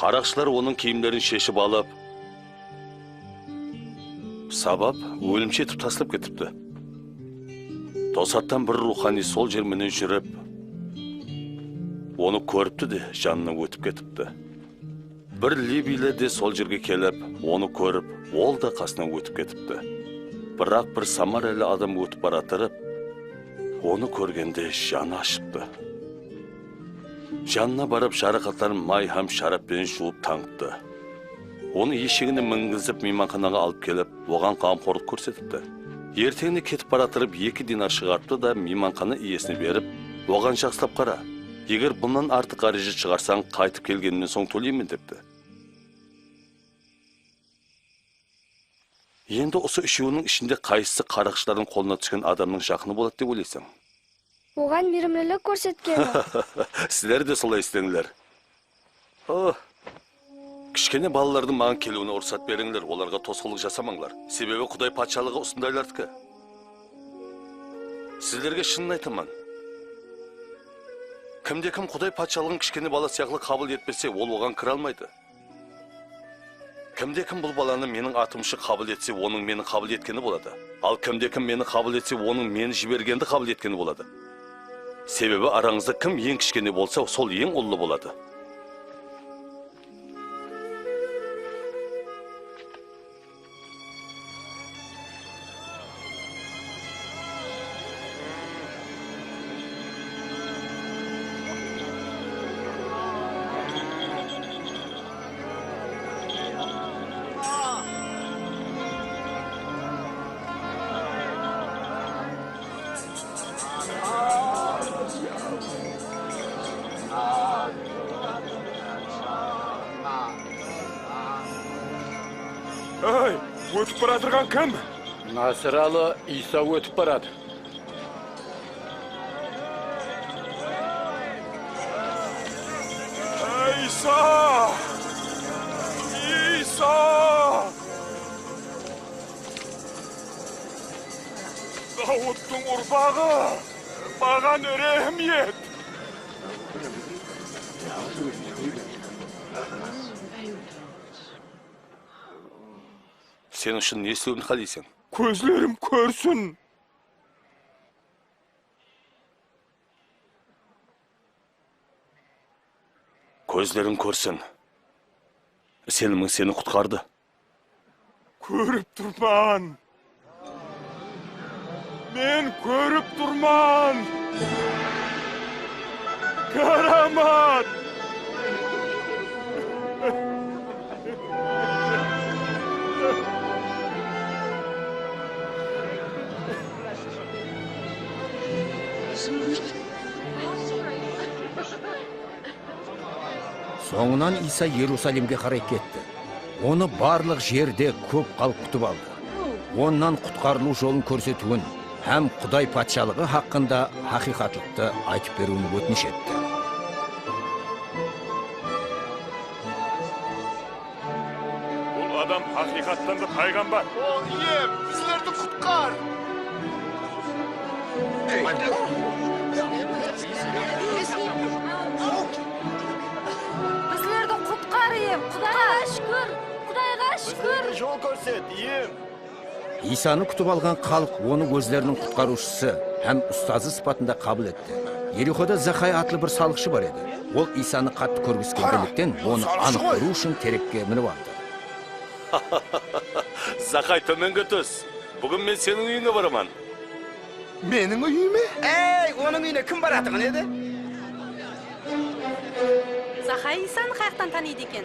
Qaraqshılar onıń kiyimlerin sheship alıp, sabap, ólimshi etip taslap ketipti. Tosattan bir ruwxaniy sol jer menen júrip, onı kóripti de, janınan ótip ketipti. Bir leviyler de sol jerge kelip, onı kórip, ol da qasınan ótip ketipti. Biraq bir samariyali adam ótip baratırıp, onı kórgende janı ashıptı. Janına barıp, jaraqatların may hám sharap penen juwıp tańıptı. Onı eshegine mingizip, miymanxanaǵa alıp kelip, oǵan ǵamxorlıq kórsetipti. Erteńine ketip baratırıp, eki dinar shıǵarıptı da, miymanxana iyesine berip, oǵan jaqsılap qara, eger bunnan artıq ǵárejat shıǵarsań, qaytıp kelgenimnen soń tóleymen, depti. Endi usı úshewiniń ishinde qaysısı qaraqshılardıń qolına túsken adamnıń jaqını boladı dep oylaysań? Oǵan miyrimlilik kórsetkeni. Sizler de solay isleńler. Oh. Kishkene balalardıń maǵan keliwine ruxsat berińler, olarǵa tosqınlıq jasamańlar. Sebebi Quday patshalıǵı usındaylardiki. Sizlerge shının aytaman. Kimde-kim Quday patshalıǵın kishkene bala sıyaqlı qabıl etpese, ol oǵan kire almaydı. Kimde-kim bul balanı meniń atım ushın qabıl etse, onıń meni qabıl etkeni boladı. Al kimde-kim meni qabıl etse, onıń meni jibergendi qabıl etkeni boladı. Sebebi arańızda kim eń kishkene bolsa, sol eń ullı boladı. Ey, ótip baratırǵan kim? Nasıralı Iysa ótip baradı. Iysa! Iysa! Davıttıń urpaǵı, maǵan rehm et! Sen ushın ne islewimdi qáleysen? Kózlerim kórsin! Kózleriń kórsin. Isenimiń seni qutqardı. Kórip turman. Men kórip turman. Káramat! Sońınan Iysa Erusalimge qaray ketti. Onı barlıq jerde kóp xalıq kútip aldı. Onnan qutqarılıw jolın kórsetiwin hám Quday Patshalıǵı haqqında haqıyqatlıqtı aytıp beriwin ótinish etti. Bul adam haqıyqattan da payǵambar. O, Iyem, bizlerdi qutqar! Bizlerdi qutqar, Iyem, qutqar! Qudayǵa shúkir! Qudayǵa shúkir! Bizlerge jol kórset, Iyem! Iysanı kútip alǵan xalıq onı ózleriniń qutqarıwshısı hám ustazı sıpatında qabıl etti. Erixoda Zaqay atlı bir salıqshı bar edi. Ol Iysanı qattı kórgisi kelgenlikten, onı anıq kóriw ushın terekke minip aldı. Zaqay, tómenge tús. Búgin men seniń úyińe baraman. Meniń úyime? Ey, onıń úyine kim baratuǵın edi? Zaqay Iysanı qayaqtan tanıydı eken?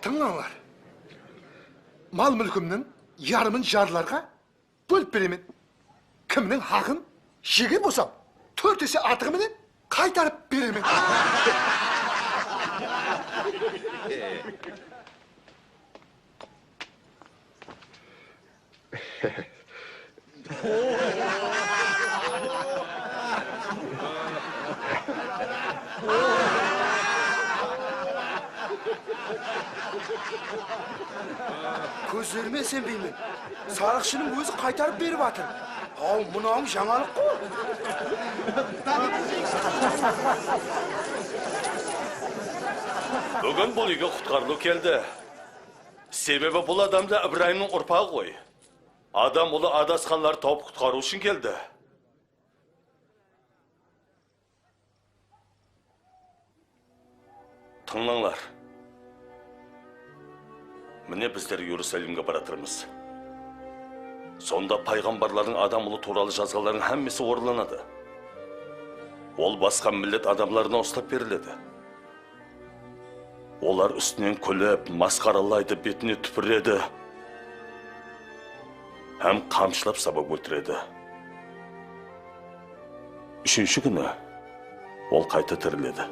Tıńlańlar. Mal-múlkimniń yarımın jarlılarǵa bólip beremen. Kimniń haqın jeger bolsam, tórt ese artıǵı menen qaytarıp beremen. Kózlerime isenbeymen. Salıqshınıń ózi qaytarıp berip atır. Aw, mınawıń jańalıq ǵo. Búgin bul úyge qutqarılıw keldi. Sebebi bul adam da Ibrayımnıń urpaǵı ǵoy. Adam ulı adasqanlardı tawıp qutqarıw ushın keldi. Tıńlańlar. Mine, bizler Erusalimge baratırmız. Sonda payǵambarlardıń Adam ulı tuwralı jazǵanlarınıń hámmesi orınlanadı. Ol basqa millet adamlarına uslap beriledi. Olar ústinen kúlip, masqaralaydı, betine túpiredi hám qamshılap sabap óltiredi. Úshinshi kúni ol qayta tiriledi.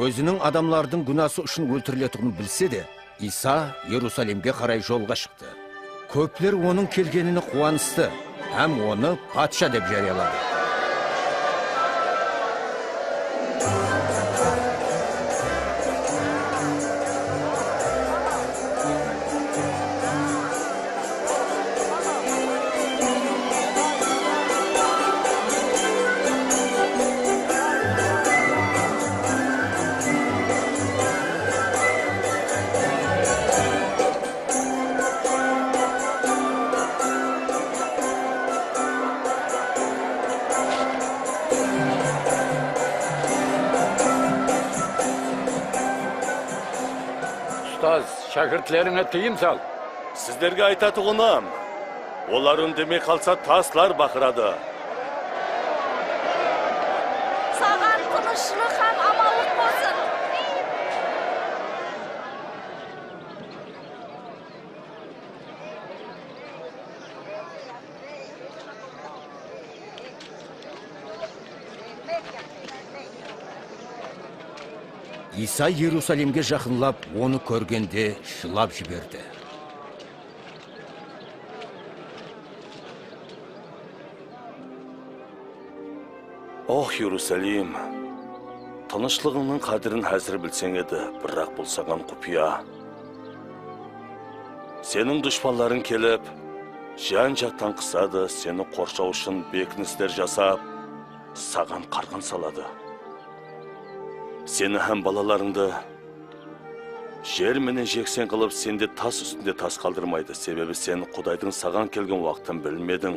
Óziniń adamlardıń gúnası ushın óltiriletuǵının bilse de, Iysa Erusalimge qaray jolǵa shıqtı. Kópler onıń kelgenine quwanıstı hám onı patsha dep járiyaladı. Ustaz, shákirtlerińe tıyım sal. Sizlerge aytatuǵınım, olar úndemey qalsa, taslar baqıradı. Saǵan tınıshlıq hám amanlıq bolsın. Iysa Erusalimge jaqınlap, onı kórgende jılap jiberdi. Oh, Erusalim, tınıshlıǵıńnıń qádirin házir bilseń edi, biraq bul saǵan qupıya. Seniń dushpanlarıń kelip, ján-jaqtan qısadı, seni qorshaw ushın bekinisler jasap, saǵan qarǵan saladı. Seni hám balalarıńdı jer menen jekseń qılıp, sende tas ústinde tas qaldırmaydı, sebebi sen Qudaydıń saǵan kelgen waqtın bilmediń.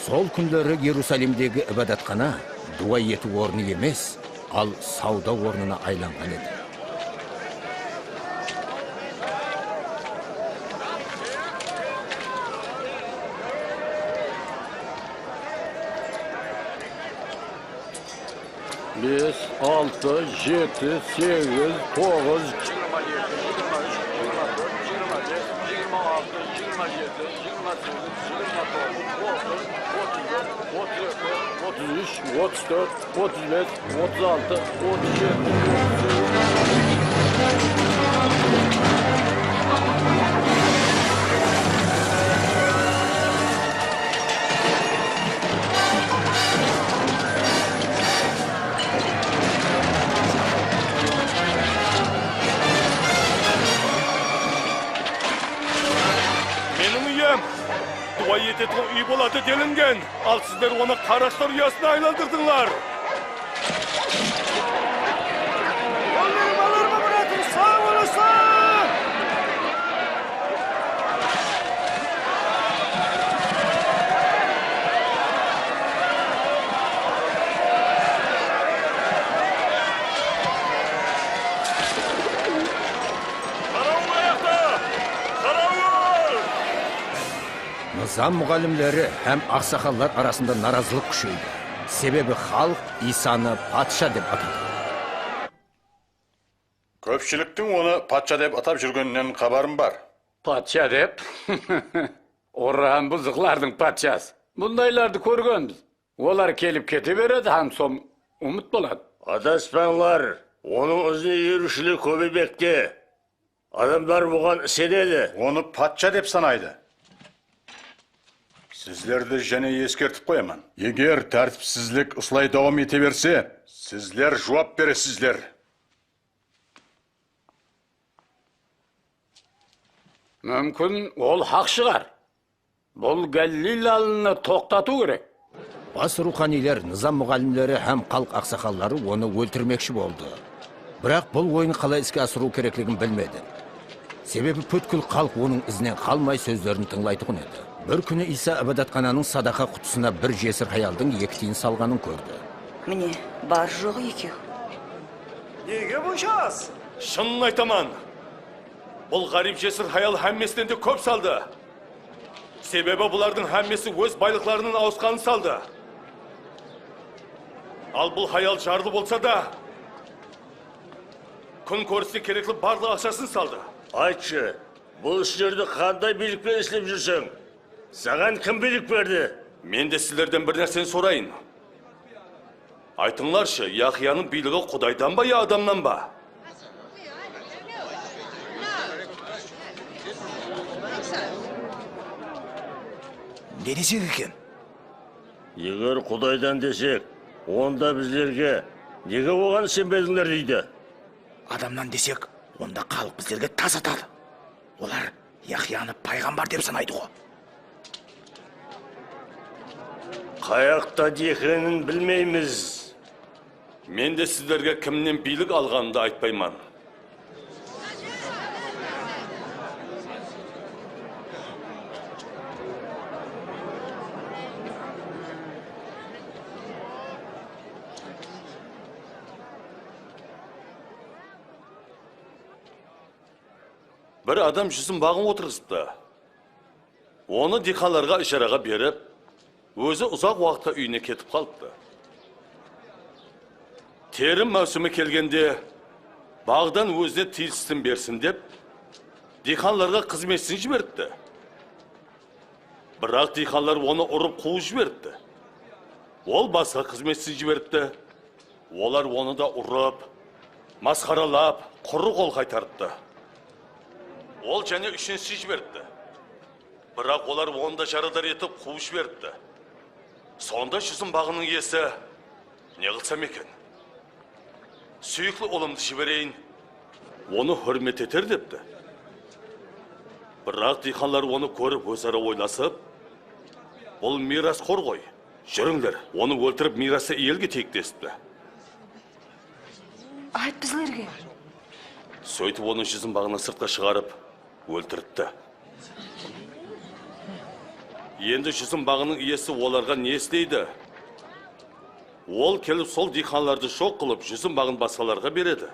Sol kúnleri Erusalimdegi ibadatxana duwa etiw ornı emes, al sawda ornına aylanǵan edi. Bes, altı, jeti, segiz, toǵız, jigirma jeti, jigirma úsh, jigirma tórt, jigirma bes, jigirma altı, jigirma jeti, jigirma segiz, jigirma toǵız, otız, otız bir, otız eki, otız úsh, otız tórt, otız bes, otız altı, otız jeti, otız segiz. Meniń úyim duwa etetuǵın úy boladı delingen, al sizler onı qaraqshılar uyasına aylandırdıńlar. Ol meniń balalarıma baratır, saw bolasın! Qarawıl ayaqta! Qarawıl! Nızam muǵallimleri hám aqsaqallar arasında narazılıq kúsheydi. Sebebi xalıq Iysanı patsha dep atadı. Kópshiliktiń onı patsha dep atap júrgeninen xabarım bar. Patsha dep? Urı hám buzıqlardıń patshası. Bundaylardı kórgenbiz. Olar kelip kete beredi hám soń umıt boladı. Adaspańlar, onıń izine eriwshiler kóbeymekte. Adamlar buǵan isenedi. Onı patsha dep sanaydı. Sizlerdi jáne eskertip qoyaman. Eger tártipsizlik usılay dawam ete berse, sizler juwap beresizler. Múmkin, ol haq shıǵar. Bul galiliyalını toqtatıw kerek. Bas ruwxaniyler, nızam muǵallimleri hám xalıq aqsaqalları onı óltirmekshi boldı. Biraq bul oyın qalay iske asırıw kerekligin bilmedi. Sebebi pútkil xalıq onıń izinen qalmay sózlerin tıńlaytuǵın edi. Bir kúni Iysa ibadatxananıń sadaqa qutısına bir jesir hayaldıń eki tiyin salǵanın kórdi. Mine, bar-joǵı ekew. Nege bonsha az? Shının aytaman, bul ǵárip jesir hayal hámmesinen de kóp saldı. Sebebi bulardıń hámmesi óz baylıqlarınıń awısqanın saldı. Al bul hayal jarlı bolsa da, kún kóriste kerekli barlıq aqshasın saldı. Aytshı, bul islerde qanday biylikpen islep júrseń? Saǵan kim biylik berdi? Men de sizlerden bir nárseni sorayın. Aytıńlarshı, Yahyanıń biyligi Qudaydan ba ya adamnan ba? Ne desek eken? Eger Qudaydan desek, onda bizlerge nege oǵan isenbedińler deydi? Adamnan desek, onda xalıq bizlerge tas atadı. Olar Yahyanı payǵambar dep sanaydı ǵo. Qayaqta ekenin bilmeymiz. Men de sizlerge kimnen biylik alǵanımdı aytpayman. Bir adam júzim baǵın otırǵızıptı. Onı diyqanlarǵa ijaraǵa berip, ózi uzaq waqıtqa úyine ketip qalıptı. Terim máwsimi kelgende, baǵdan ózine tiyislisin bersin dep, diyqanlarǵa xızmetsin jiberipti. Biraq diyqanlar onı urıp quwıp jiberipti. Ol basqa xızmetsin jiberipti. Olar onı da urıp, masqaralap, qurı qol qaytarıptı. Ol jáne úshinshin jiberipti. Biraq olar onı da jaradar etip quwıp jiberipti. Sonda júzim baǵınıń iyesi ne qılsam eken? Súyikli ulımdı jibereyin, onı húrmet eter depti. Biraq diyqanlar onı kórip óz-ara oylasıp, bul miyrasxor ǵoy, júrińler, onı óltirip miyrastı iye eteyik desipti. Ayt bizlerge. Sóytip onı júzim baǵınan sırtqa shıǵarıp óltiripti. Endi júzim baǵınıń iyesi olarǵa ne isleydi? Ol kelip sol diyqanlardı joq qılıp júzim baǵın basqalarǵa beredi.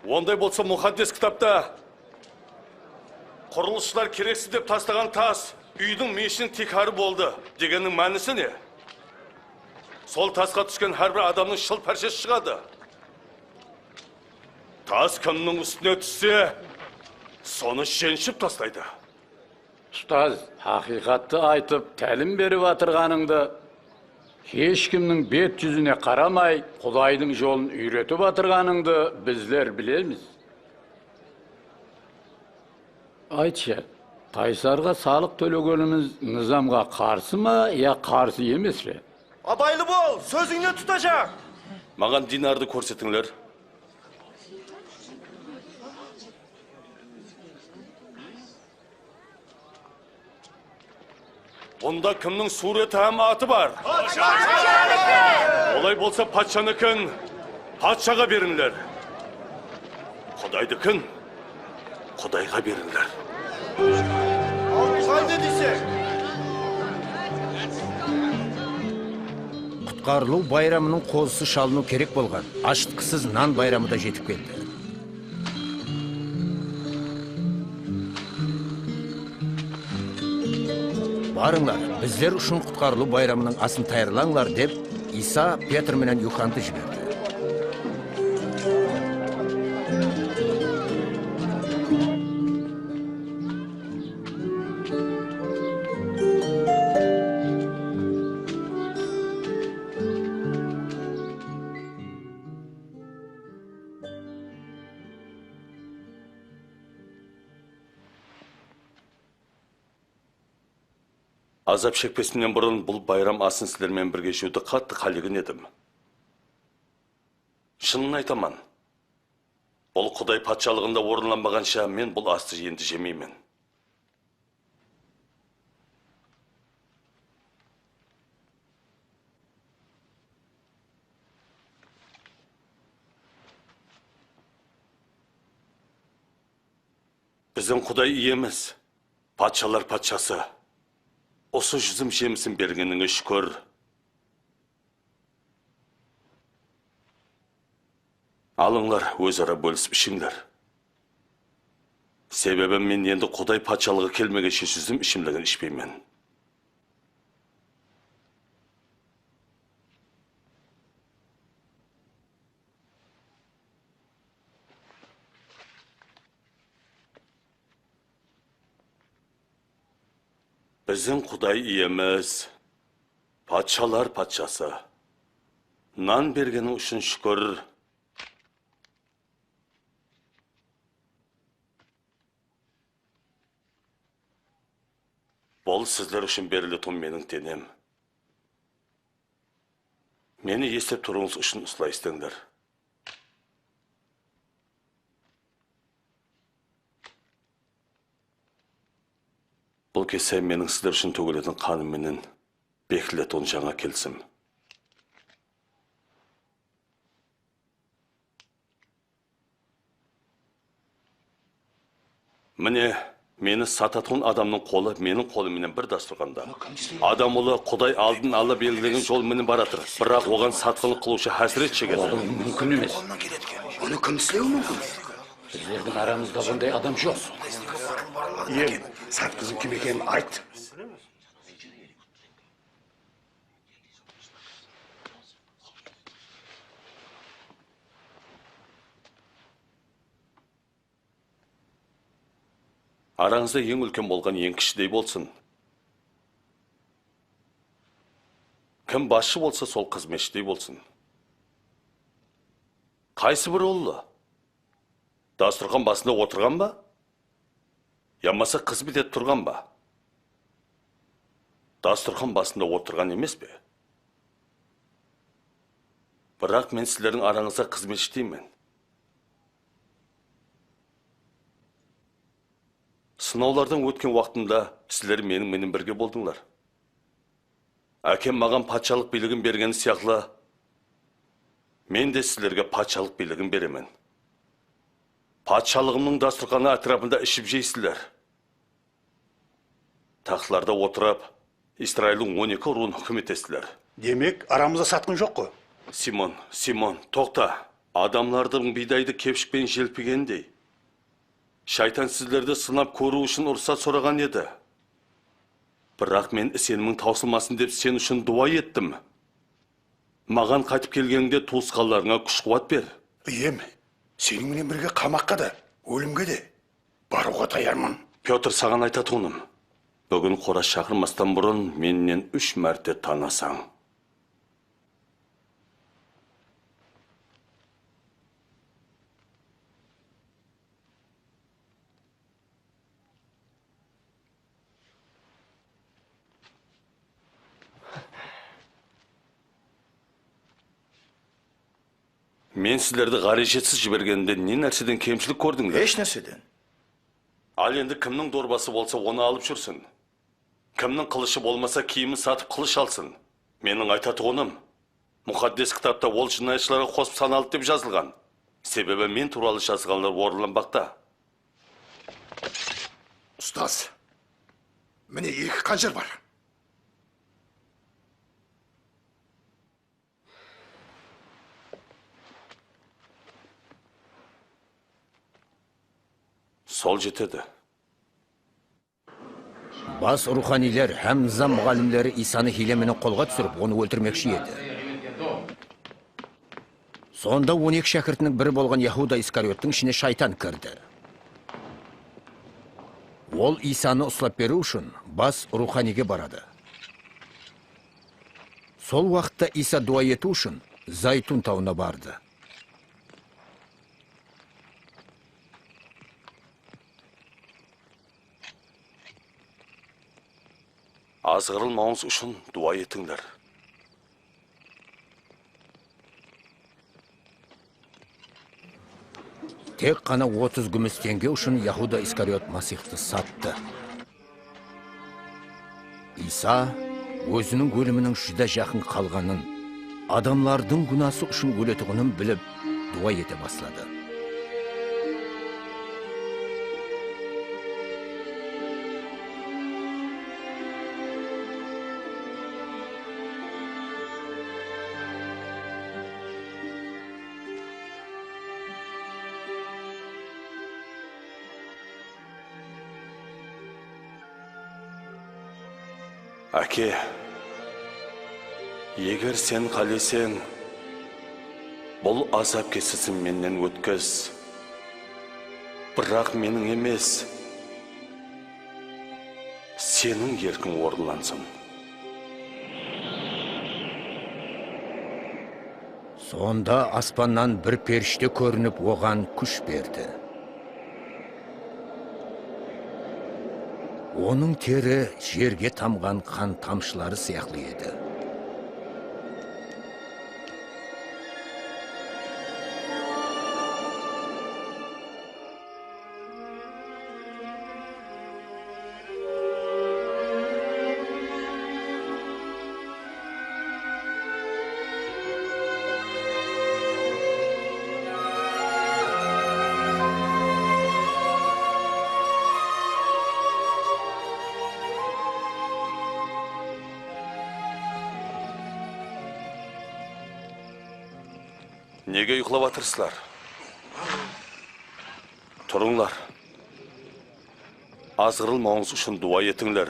Onday bolsa muqaddes kitapta qurılısshılar kereksiz dep taslaǵan tas úydiń miyeshiniń tiykarı boldı degenniń mánisi ne? Sol tasqa túsken hár bir adamnıń shıl párshesi shıǵadı. Tas kimniń ústine tússe, sonı shenship taslaydı. Ustaz, haqıyqattı aytıp, tálim berip atırǵanıńdı, hesh kimniń bet júzine qaramay, Qudaydıń jolın úyretip atırǵanıńdı bizler bilemiz. Aytshı, Qaysarǵa salıq tólegenimiz nızamǵa qarsı ma ya qarsı emes pe? Abaylı bol, sózińdi tutajaq! Maǵan dinardı kórsetińler. Bunda kimniń súwreti hám atı bar? Patshanıki! Olay bolsa, patshanıkin patshaǵa berińler. Qudaydıkin Qudayǵa berińler. Al, qayda deyseń? Qutqarılıw bayramınıń qozısı shalınıw kerek bolǵan ashıtqısız nan bayramı da jetip keldi. Barıńlar, bizler ushın Qutqarılıw bayramınıń asın tayarlańlar, dep, Iysa Petr menen Yuxandı jiberdi. Azap shekpesimnen burın bul bayram asın sizler menen birge jewdi qattı qálegen edim. Shının aytaman, bul Quday Patshalıǵında orınlanbaǵansha men bul astı endi jemeymen. Biziń Quday Iyemiz, patshalar Patshası, usı júzim jemisin bergenińe shúkir. Alıńlar, óz-ara bólisip ishińler. Sebebi men endi Quday Patshalıǵı kelmegenshe júzim ishimligin ishpeymen. Biziń Quday Iyemiz, Patshalar Patshası, nan bergeniń ushın shúkir. Bul sizler ushın beriletuǵın meniń denem. Meni eslep turıwıńız ushın usılay isleńler. Bul kese meniń sizler ushın tógiletuǵın qanım menen bekiletuǵın jańa kelisim. Mine, meni satatuǵın adamnıń qolı meniń qolım menen bir dasturxanda. Adam ulı Quday aldın ala belgilegen jol menen baratır, biraq oǵan satqınlıq qılıwshı hásiret shegedi. Bul múmkin emes. Bunı kim islewi múmkin? Bizlerdiń aramızda bunday adam joq. Iyem, satqınıń kim ekenin ayt. Arańızda eń úlken bolǵan eń kishidey bolsın. Kim basshı bolsa, sol xızmetshidey bolsın. Qaysı biri ullı? Dasturxan basında otırǵan ba? Yamasa xızmet etip turǵan ba? Dasturxan basında otırǵan emes pe? Biraq men sizlerdiń arańızda xızmetshideymen. Sınawlardan ótken waqtımda sizler meniń menen birge boldıńlar. Ákem maǵan patshalıq biyligi bergeni sıyaqlı, men de sizlerge patshalıq biyligin beremen. Patshalıǵımnıń dasturxanı átirapında iship jeysizler. Taxtlarda otırıp, Israildiń on eki ruwın húkim etesizler. Demek, aramızda satqın joq ǵo? Simon, Simon, toqta! Adamlardıń biydaydı kepshik penen jelpigenindey, shaytan sizlerdi sınap kóriw ushın ruxsat soraǵan edi. Biraq men isenimiń tawsılmasın dep sen ushın duwa ettim. Maǵan qaytıp kelgenińde tuwısqanlarıńa kúsh-quwat ber. Iyem, seniń menen birge qamaqqa da, ólimge de barıwǵa tayarman. Pyotr, saǵan aytatuǵınım, búgin qoraz shaqırmastan burın mennen úsh márte tanasań. Men sizlerdi ǵárejesiz jibergenimde ne nárseden kemshilik kórdińler? Hesh nárseden. Al endi, kimniń dorbası bolsa, onı alıp júrsin. Kimniń qılıshı bolmasa, kiyimin satıp qılısh alsın. Meniń aytatuǵınım, Muqaddes Kitapta ol jınayatshılarǵa qosıp sanalı dep jazılǵan. Sebebi men tuwralı jazılǵanlar orınlanbaqta. Ustaz, mine eki qanjır bar. Sol jetedi. Bas ruwxaniyler hám nızam muǵallimleri Iysanı hiyle menen qolǵa túsirip, onı óltirmekshi edi. Sonda on eki shákirtiniń biri bolǵan Yahuda Iskariottıń ishine shaytan kirdi. Ol Iysanı uslap beriw ushın bas ruwxaniyge baradı. Sol waqıtta Iysa duwa etiw ushın Zaytun tawına bardı. Azǵırılmawıńız ushın duwa etińler. Tek ǵana otız gúmis teńge ushın Yahuda Iskariot Masixtı sattı. Iysa óziniń óliminiń júdá jaqın qalǵanın, adamlardıń gúnası ushın óletuǵının bilip, duwa ete basladı. Áke, eger sen qáleseń, bul azap kestesin mennen ótkiz. Biraq meniń emes, seniń erkiń orınlansın. Sonda aspannan bir perishte kórinip, oǵan kúsh berdi. Onıń teri jerge tamǵan qan tamshıları sıyaqlı edi. Nege uyıqlap atırsızlar? Turıńlar. Azǵırılmawıńız ushın duwa etińler.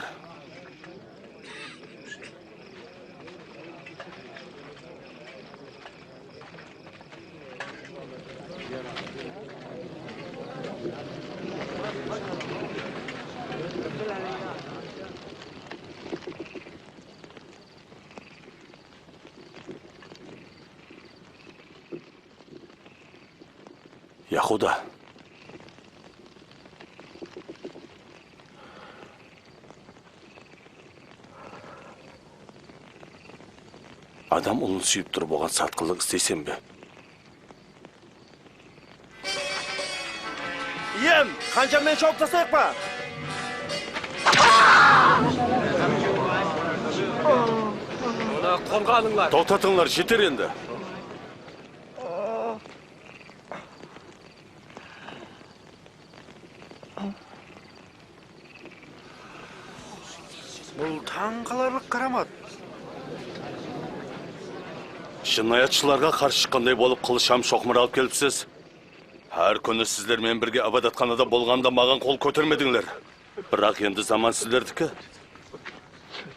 Yahuda. Adam ulın súyip turıp oǵan satqınlıq isteyseń be? Iyem, qansha men shawıp taslayıq pa? Onı qolǵa alıńlar. Toqtatıńlar, jeter endi. Bul tań qalarlıq qaramat. Jınayatshılarǵa qarsı shıqqanday bolıp, qılısh hám shoqmar alıp kelipsiz. Hár kúni sizler menen birge ibadatxanada bolǵanımda maǵan qol kótermedińler. Biraq endi zaman sizlerdiki.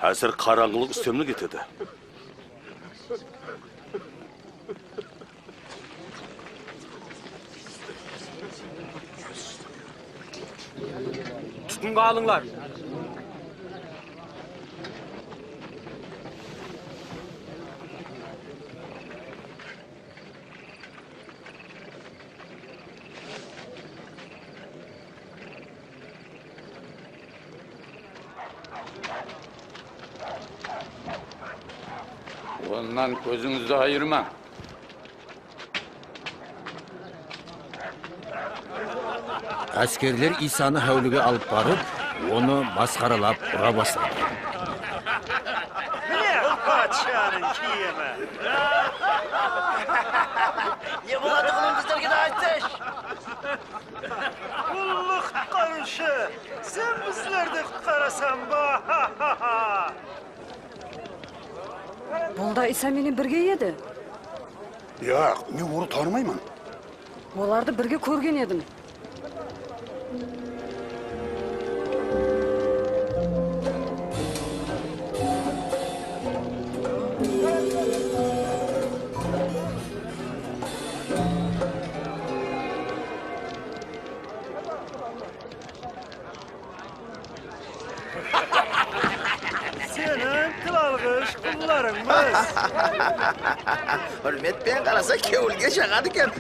Házir qarańǵılıq ústemlik etedi. Tutqınǵa alıńlar. Onnan kózińizdi ayırmań. Áskerler Iysanı háwlige alıp barıp, onı masqaralap ura basladı. Mine, bul patshanıń kiyimi. Ne boladı, qulım, bizlerge de aytsash. Ullı qutqarıwshı, sen bizlerdi qutqarasań ba? Bul da Iysa menen birge edi. Yaq, men onı tanımayman. Olardı birge kórgen edim. Seniń til alǵısh qullarıńmız. Húrmet penen qarasa, kewilge jaǵadı eken.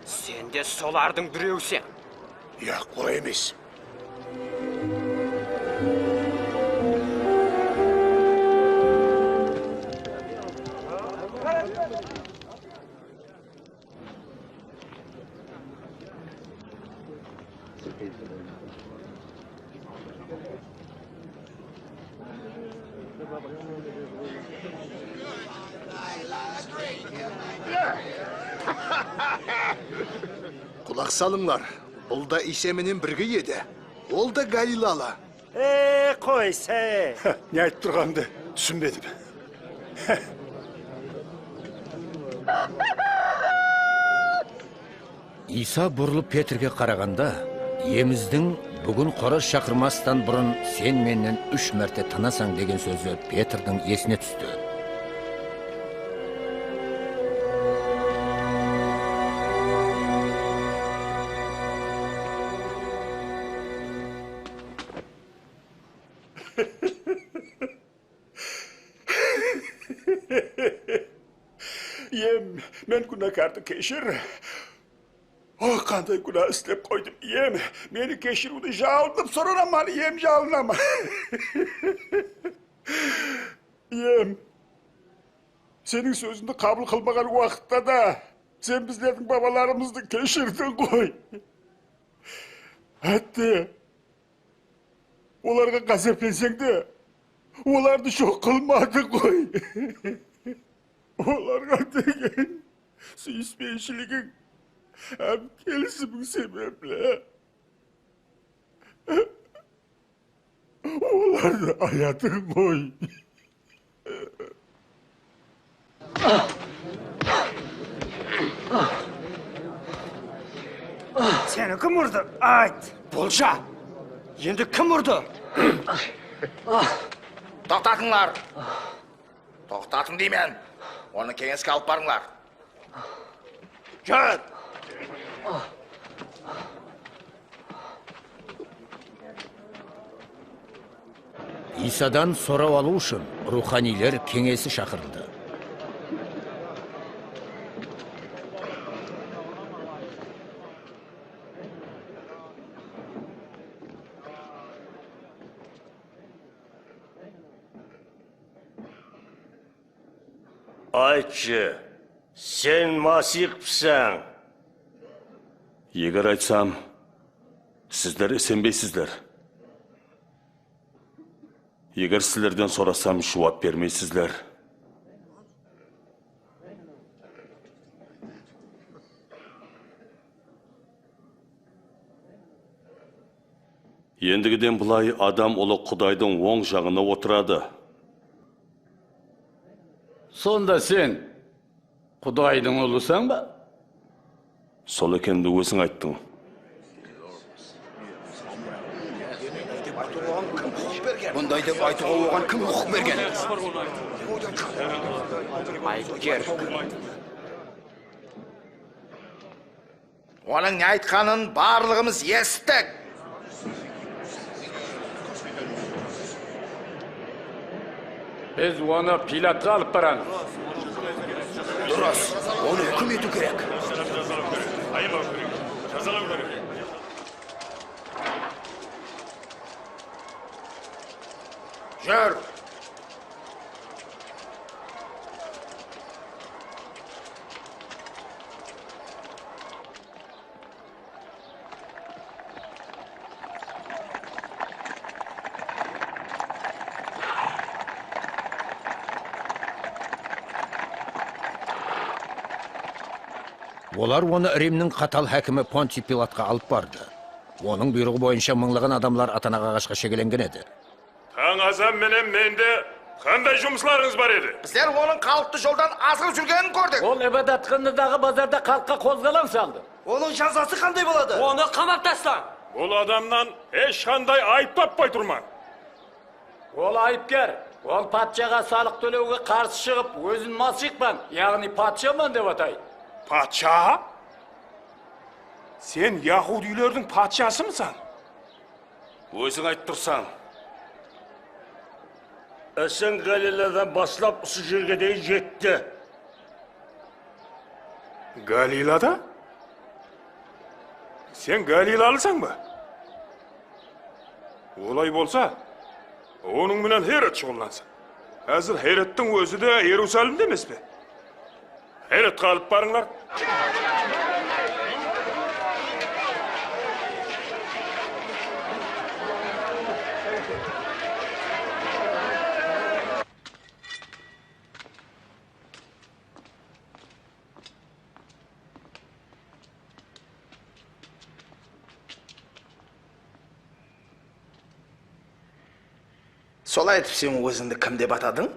Sen de solardıń birewseń. Yaq, olay emes. Qulaq salıńlar, bul da Iysa menen birge edi. Ol da galilalı. Ey, qoysa, ey! Ne aytıp turǵanımdı túsinbedim. Iysa burılıp Petrge qaraǵanda, Iyemizdiń, "Búgin qoraz shaqırmastan burın sen mennen úsh márte tanasań," degen sózi Petrdiń esine tústi. Iyem, men gúnakardı keshir. Oh, qanday gúna islep qoydım, Iyem. Meni keshiriwdi jalınıp soranaman, Iyem, jalınam. Iyem, seniń sózińdi qabıl qılmaǵan waqıtta da sen bizlerdiń babalarımızdı keshirdiń ǵoy. Hátte olarǵa ǵázeplenseń de, olardı joq qılmadıń ǵoy. Olarǵa degen súyispenshiliging hám kelisimiń sebepli olardı ayadıń ǵoy. Seni kim urdı? Ayt! Bolsha! Endi kim urdı? Toqtatıńlar! Toqtatıń deymen! Onı keńeske alıp barıńlar! Ket! Iysadan soraw alıw ushın ruwxaniyler keńesi shaqırıldı. Aytshı, sen Masiyxpısań? Eger aytsam, sizler isenbeysizler. Eger sizlerden sorasam, juwap bermeysizler. Endigiden bılay Adam Ulı Qudaydıń oń jaǵına otıradı. Sonda sen Qudaydıń ulısań ba? Sol ekendi óziń ayttıń. Bunday dep aytıwǵa oǵan kim huqıq bergen? Ayıpker. Onıń ne aytqanın barlıǵımız esittik. Biz onı Pilatqa alıp baramız. Durıs, onı húkim etiw kerek. Júr! Olar onı Rimniń qatal hákimi Pontiy Pilatqa alıp bardı. Onıń buyrıǵı boyınsha mıńlaǵan adamlar atanaǵa aǵashqa shegelengen edi. Tań azan menen mende qanday jumıslarıńız bar edi? Bizler onıń xalıqtı joldan azırıp júrgenin kórdik. Ol Ibadatxanadaǵı bazarda xalıqqa qozǵalań saldı. Onıń jazası qanday boladı? Onı qamap taslań! Bul adamnan hesh qanday ayıp tappay turman. Ol ayıpker. Ol patshaǵa salıq tólewge qarsı shıǵıp, ózin Masiyxpan, yaǵnıy patshaman dep ataydı. Patsha? Sen yahudiylerdiń patshasımısań? Óziń aytıp tursań. Isiń Galiladan baslap usı jerge deyin jetti. Galilada? Sen galilalısań ba? Olay bolsa, onıń menen Herod shuǵıllansın. Házir Herodtıń ózi de Iyerusalimde emes pe? Herodqa alıp barıńlar. Solay etip sen ózińdi kim dep atadıń?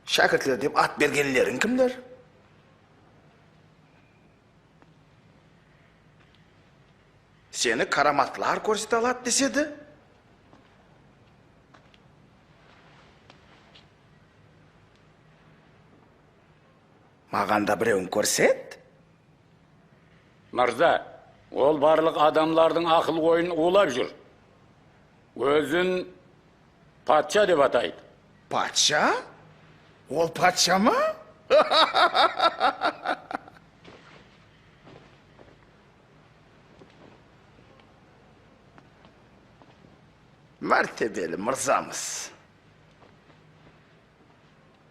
Shákirtler dep at bergenleriń kimler? Seni karamatlar kórsete aladı desedi. Maǵan da birewin kórset. Mırza, ol barlıq adamlardıń aqıl-oyın uwlap júr. Ózin patsha dep ataydı. Patsha? Ol patsha ma? Mártebeli mırzamız.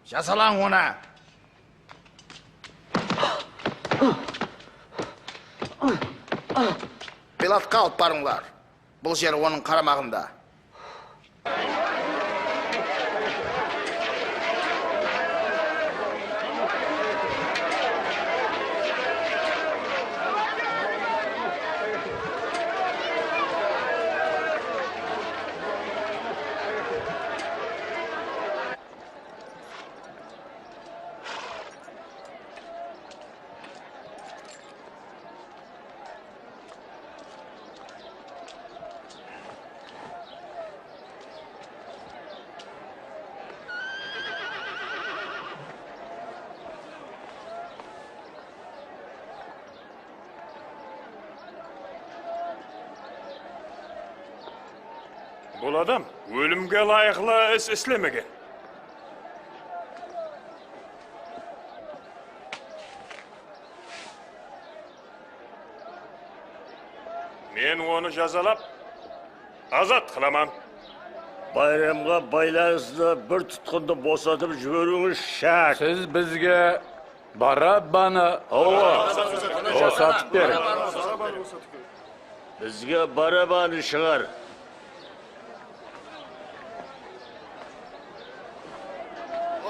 Jazalań onı! Pilatqa alıp barıńlar. Bul jer onıń qaramaǵında. Bul adam ólimge ılayıqlı is islemegen. Men onı jazalap, azat qılaman. Bayramǵa baylanıslı bir tutqındı bosatıp jiberiwińiz shárt. Siz bizge Barabbanı Awa. bosatıp beriń. Bizge Barabbanı shıǵar.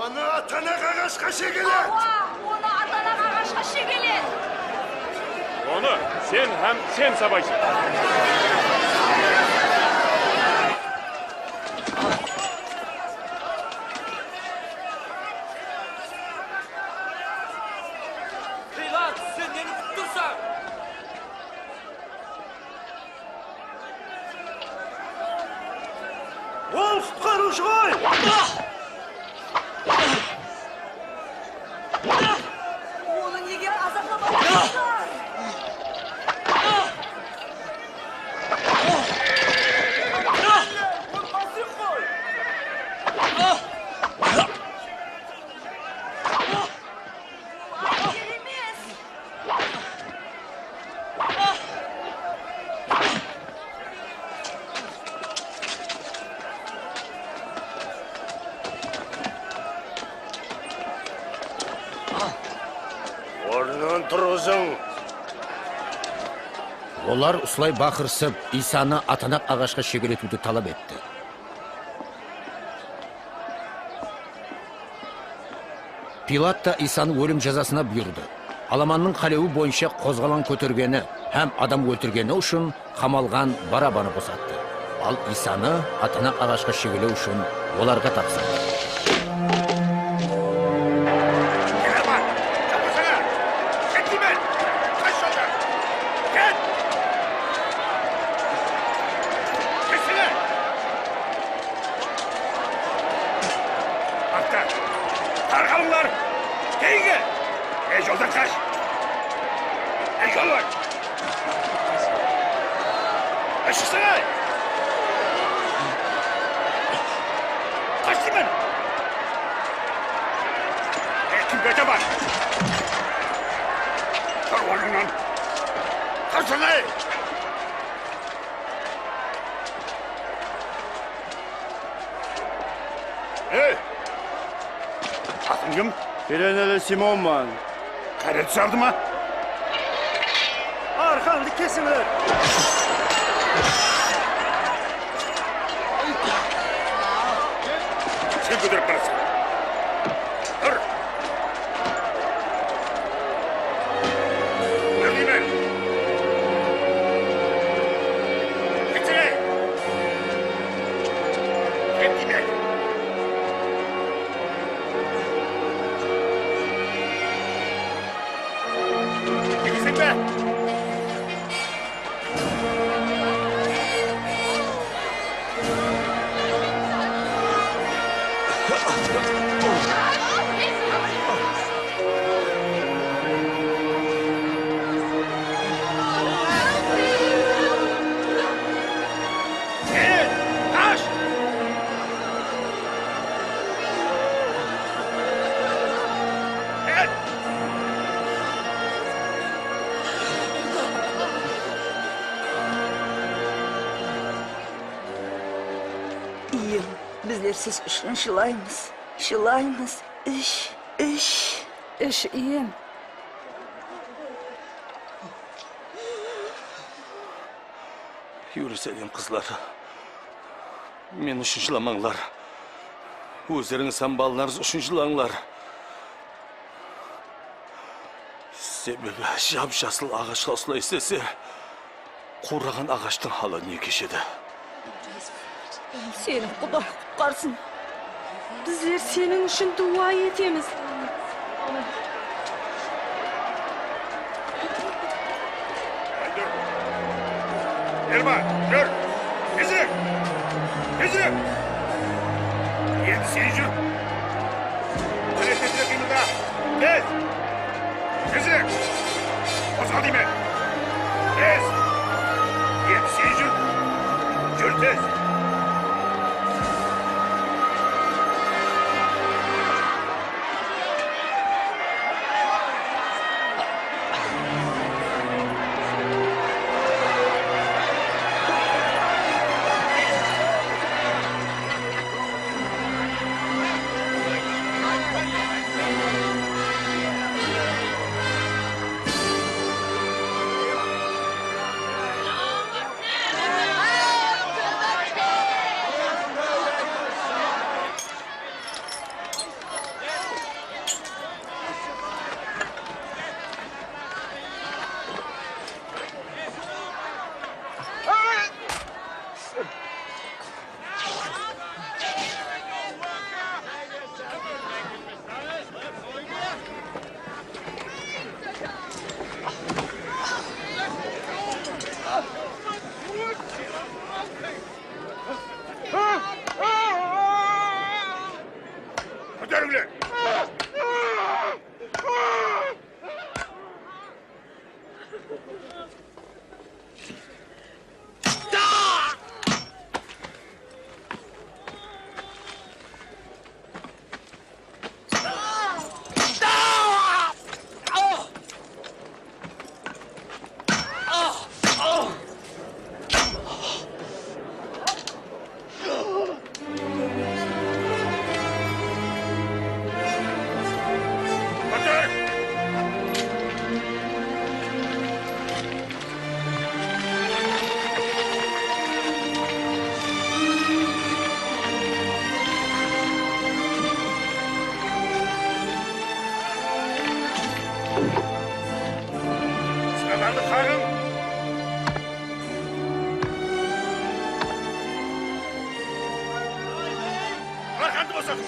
Onı atanaq aǵashqa shegelet! Awa, onı atanaq aǵashqa shegelet! Onı sen hám sen sabaysań. Pilat, sen neni kútip tursań? Ol qutqarıwshı ǵoy! Onı nege azaplap atırsań? Ol masih ǵoy! Ol ángel emes! Ornınan turǵızıń! Olar usılay baqırısıp, Iysanı atanaq aǵashqa shegeletiwdi talap etti. Pilat ta Iysanı ólim jazasına buyırdı. Alamannıń qálewi boyınsha qozǵalań kótergeni hám adam óltirgeni ushın qamalǵan Barabbanı bosattı. Al Iysanı atanaq aǵashqa shegelew ushın olarǵa tapsırdı. Barabban, qapasana! Ket deymen! Qash joldan! Ket! Ketsene! Artqa! Tarqalıńlar! Keyinge! Ey, joldan qash! Ey, jol bar! Ey, shıqsana! Qash deymen! Ey, kimge tabar? Tur ornıńnan! Tursana! Ey! Atıń kim? Kireneli Simonman. Qáre túsardı ma? Arqandı kesińler! Sen kóterip barasań. Tur! Tur deymen! Ketsene! Ket deymen! Keteseń be? Ey, qash! Ey! Iyem, bizler siz ushın jılaymız, jılaymız. Ish, ish. Ish, iyem. Erusalem qızları, men ushın jılamańlar. Ózlerińiz hám balalarıńız ushın jılańlar. Sebebi jap-jasıl aǵashqa usılay islese, quwraǵan aǵashtıń halı ne keshedi? Seni Quday qutqarsın. Bizler seniń ushın duwa etemiz. Erman, júr! Tezirek! Tezirek! Endi sen júr! Qáne, tezirek qıymılda! Tez! Tezirek! Qozǵal deymen! Tez! Endi sen júr! Júr tez! Arqandı bosatıń!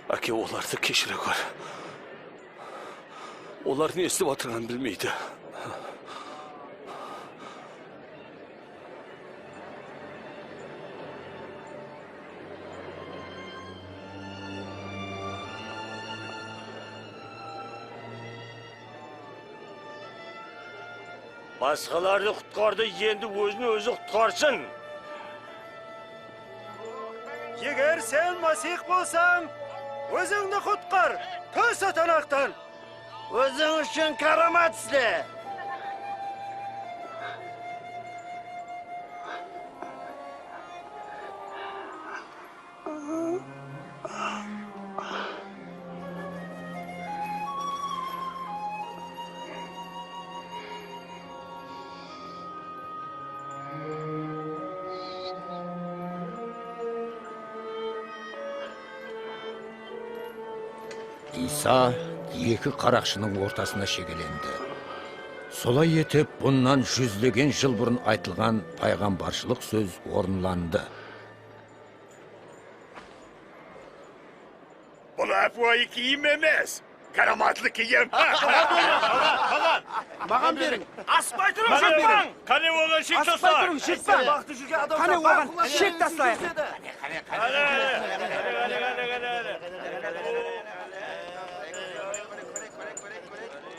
Áke, olardı keshire gór. Olar ne islep atırǵanın bilmeydi. Basqalardı qutqardı, endi ózin-ózi qutqarsın. Eger sen Masih bolsań, ózińdi qutqar, tós atanaqtan. Óziń ushın káramat isle. Iysa eki qaraqshınıń ortasına shegelendi. Solay etip, bunnan júzlegen jıl burın aytılǵan payǵambarshılıq sóz orınlandı. Bul ápiwayı kiyim emes, káramatlı kiyim. Maǵan beriń. Asıqpay turıń, jırtpań! Qáne, oǵan shek tasla! Asıqpay turıń, jırtpań! Qáne, oǵan shek taslayıq!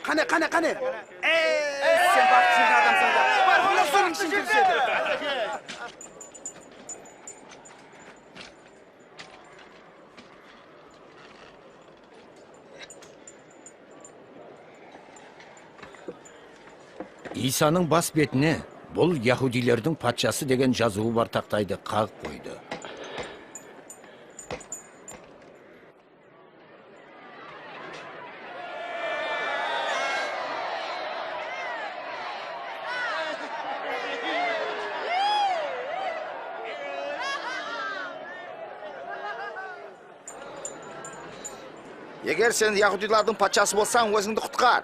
Qáne, qáne, qáne! Ey, sen baxıtsız adamsań da! Bar, mına sonıń ishin kirishedi! Iysanıń bas betine "Bul yahudiylerdiń patshası" degen jazıwı bar taxtaydı qaǵıp qoydı. Eger sen yahudiylardıń patshası bolsań, ózińdi qutqar.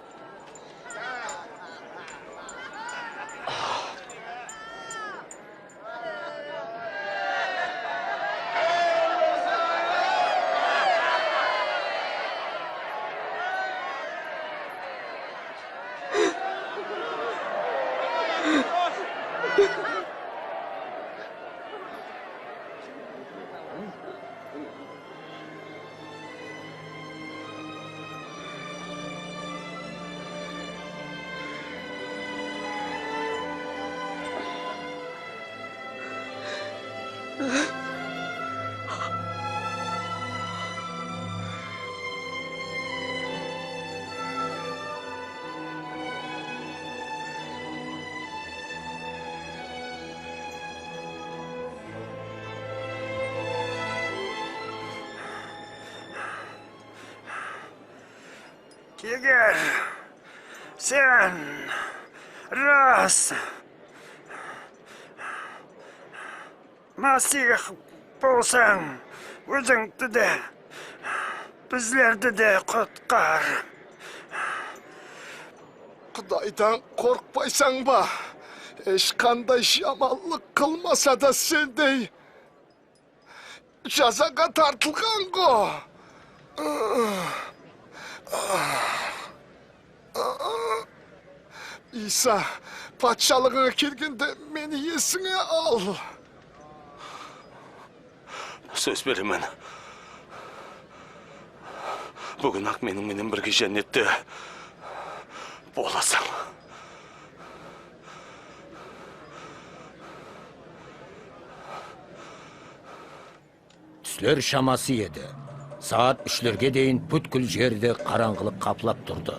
Eger sen ras Masih bolsań, ózińdi de, bizlerdi de qutqar. Qudaydan qorqpaysań ba? Hesh qanday jamanlıq qılmasa da, sendey jazaǵa tartılǵan-ǵo. Iysa, patshalıǵıńa kelgende meni esińe al. Sóz beremen, búgin-aq meniń menen birge jánnette bolasań. Túsler shaması edi. Saat úshlerge deyin pútkil jerdi qarańǵılıq qaplap turdı.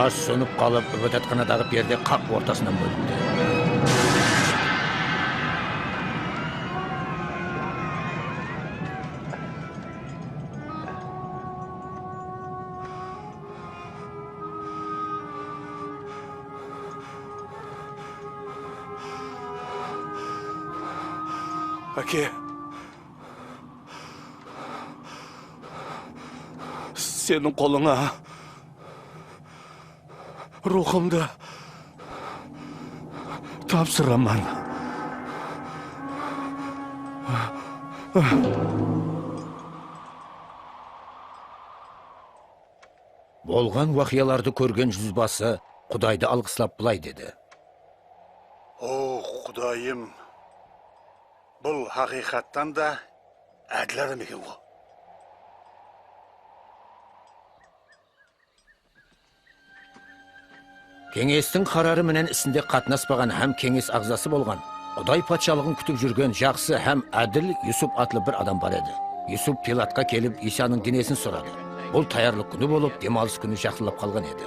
Tash sónip qalıp, ibadatxanadaǵı perde qaq ortasınan bólindi. Áke, seniń qolıńa ruwxımdı tapsıraman. Bolǵan waqıyalardı kórgen júzbası Qudaydı alǵıslap bılay dedi. O, Qudayım, bul haqıyqattan da ádil adam eken ǵo. Keńestiń qararı menen isinde qatnaspaǵan hám keńes aǵzası bolǵan, Quday patshalıǵın kútip júrgen jaqsı hám ádil Yusup atlı bir adam bar edi. Yusup Pilatqa kelip, Iysanıń denesin soradı. Bul tayarlıq kúni bolıp, dem alıs kúni jaqınlap qalǵan edi.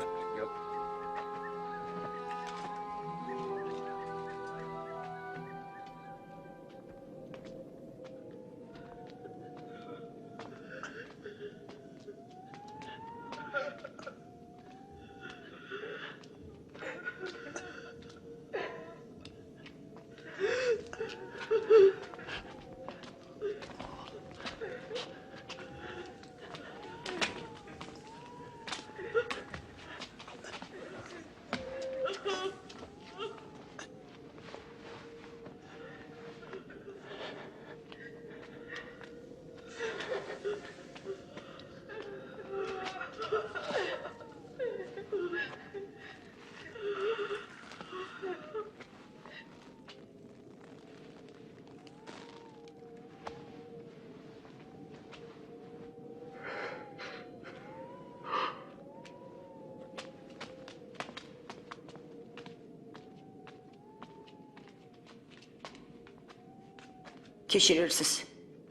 Keshirersiz,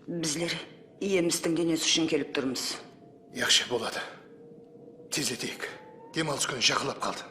bizler Iyemizdiń denesi ushın kelip turmız. Yaqshı, boladı. Tezleteyik. Dem alıs kúni jaqınlap qaldı.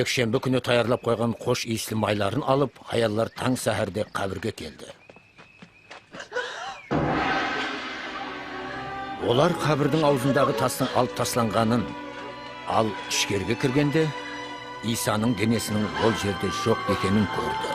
Ekshembi kúni tayarlap qoyǵan xosh iyisli mayların alıp, hayallar tań sáhárde qábirge keldi. Olar qábirdiń awzındaǵı tastıń alıp taslanǵanın, al ishkeriga kirgende, Iysanıń denesiniń ol jerde joq ekenin kórdi.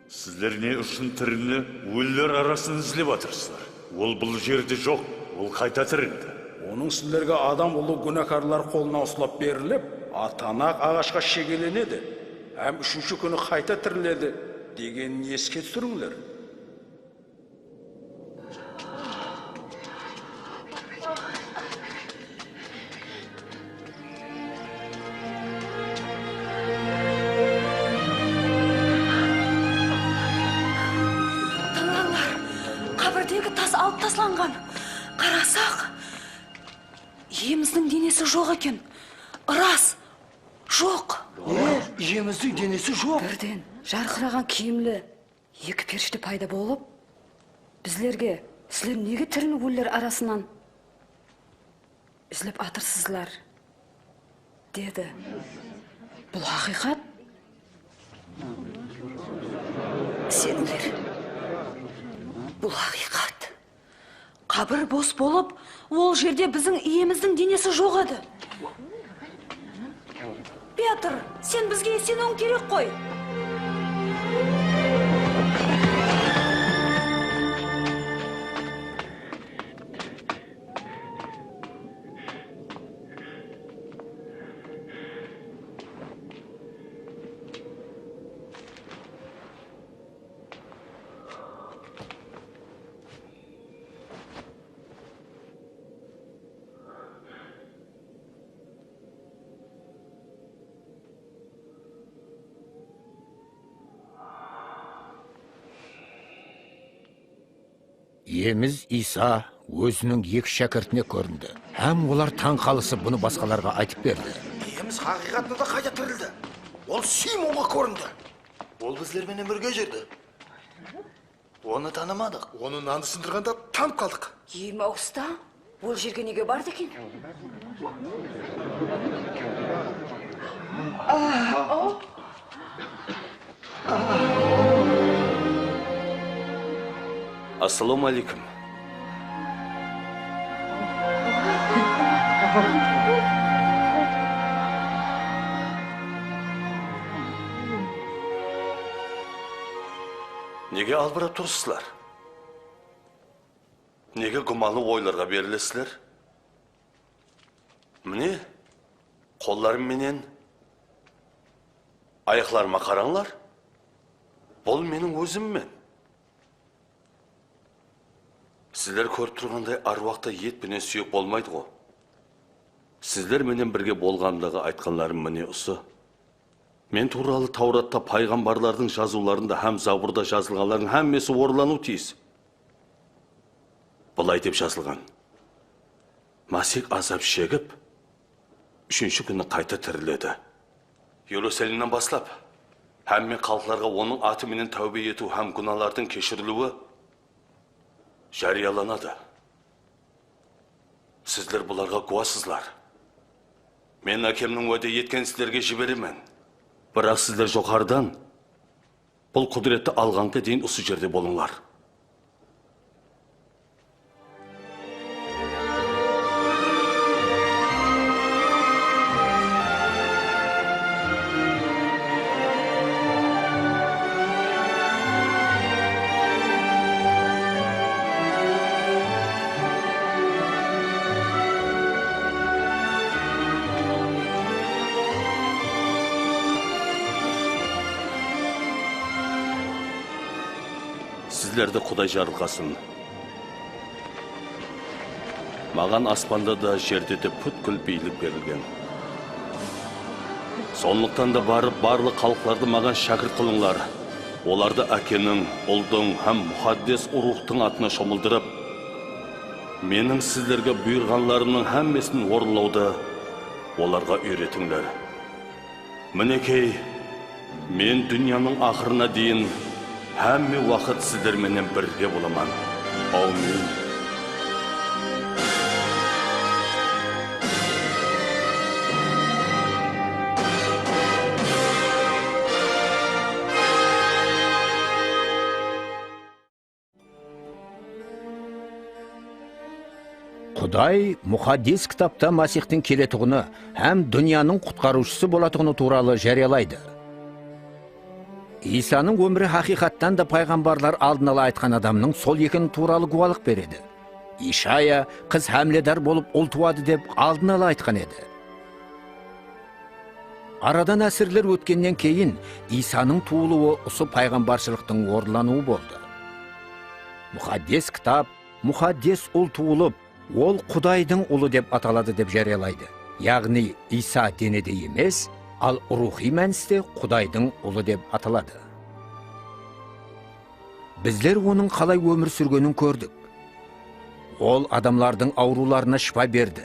Sizler ne ushın tirini óliler arasınan izlep atırsızlar? Ol bul jerde joq, ol qayta tirildi. Onıń sizlerge Adam Ulı gúnákarlar qolına uslap berilip, atanaq aǵashqa shegelenedi hám úshinshi kúni qayta tiriledi degenin eske túsirińler. Qarańlar, qábirdegi tas alıp taslanǵan. Qarasaq, Iyemizdiń denesi joq eken. Ras, joq. E, Iyemizdiń denesi joq. Birden jarqıraǵan kiyimli eki perishte payda bolıp, bizlerge, "Sizler nege tirini óliler arasınan izlep atırsızlar?" dedi. Bul haqıyqat. Isenińler. Bul haqıyqat. Qábir bos bolıp, ol jerde biziń Iyemizdiń denesi joq edi. Petr, sen bizge iseniwiń kerek ǵoy. Iyemiz Iysa óziniń eki shákirtine kórindi hám olar tań qalısıp, bunı basqalarǵa aytıp berdi. Iyemiz haqıyqatında da qayta tirildi. Ol Simonǵa kórindi. Ol bizler menen birge júrdi. Onı tanımadıq. Onı nandı sındırǵanda tanıp qaldıq. Iyim awısta, ol jerge nege bardı eken? Assalawma áleykum. Nege albırap tursızlar? Nege gúmanlı oylarǵa berilesizler? Mine, qollarım menen ayaqlarıma qarańlar. Bul meniń ózimmen. Sizler kórip turǵanday, árwaqta et penen súyek bolmaydı-ǵo. Sizler menen birge bolǵanımdaǵı aytqanlarım mine usı. Men tuwralı Tawratta, payǵambarlardıń jazıwlarında hám Zaburda jazılǵanlardıń hámmesi orınlanıw tiyis. Bılay dep jazılǵan: Masih azap shegip, úshinshi kúni qayta tiriledi. Erusalimnen baslap, hámme xalıqlarǵa onıń atı menen táwbe etiw hám gúnalardıń keshiriliwi járiyalanadı. Sizler bularǵa gúwasızlar. Men Ákemniń wáde etkenin sizlerge jiberemen. Biraq sizler joqarıdan bul qúdiretti alǵanǵa deyin usı jerde bolıńlar. Sizlerdi Quday jarılǵasın. Maǵan aspanda da, jerde de pútkil biylik berilgen. Sonlıqtan da barıp, barlıq xalıqlardı maǵan shákirt qılıńlar. Olardı Ákeniń, Uldıń hám Muxaddes Ruwxtıń atına shomıldırıp, meniń sizlerge buyırǵanlarımnıń hámmesin orınlawdı olarǵa úyretińler. Minekey, men dúnyanıń aqırına deyin hámme waqıt sizler menen birge bolaman. Áwmin. Quday Muxaddes Kitapta Masixtiń keletuǵını hám dúnyanıń Qutqarıwshısı bolatuǵını tuwralı járiyalaydı. Iysanıń ómiri haqıyqattan da payǵambarlar aldın ala aytqan adamnıń sol ekeni tuwralı gúwalıq beredi. Ishaya qız hámiledar bolıp ul tuwadı dep aldın ala aytqan edi. Aradan ásirler ótkennen keyin Iysanıń tuwılıwı usı payǵambarshılıqtıń orınlanıwı boldı. Muxaddes Kitap, Muxaddes Ul tuwılıp, Ol Qudaydıń Ulı dep ataladı dep járiyalaydı. Yaǵnıy, Iysa denede emes, al ruwxıy mániste Qudaydıń Ulı dep ataladı. Bizler Onıń qalay ómir súrgenin kórdik. Ol adamlardıń awırıwlarına shıpa berdi.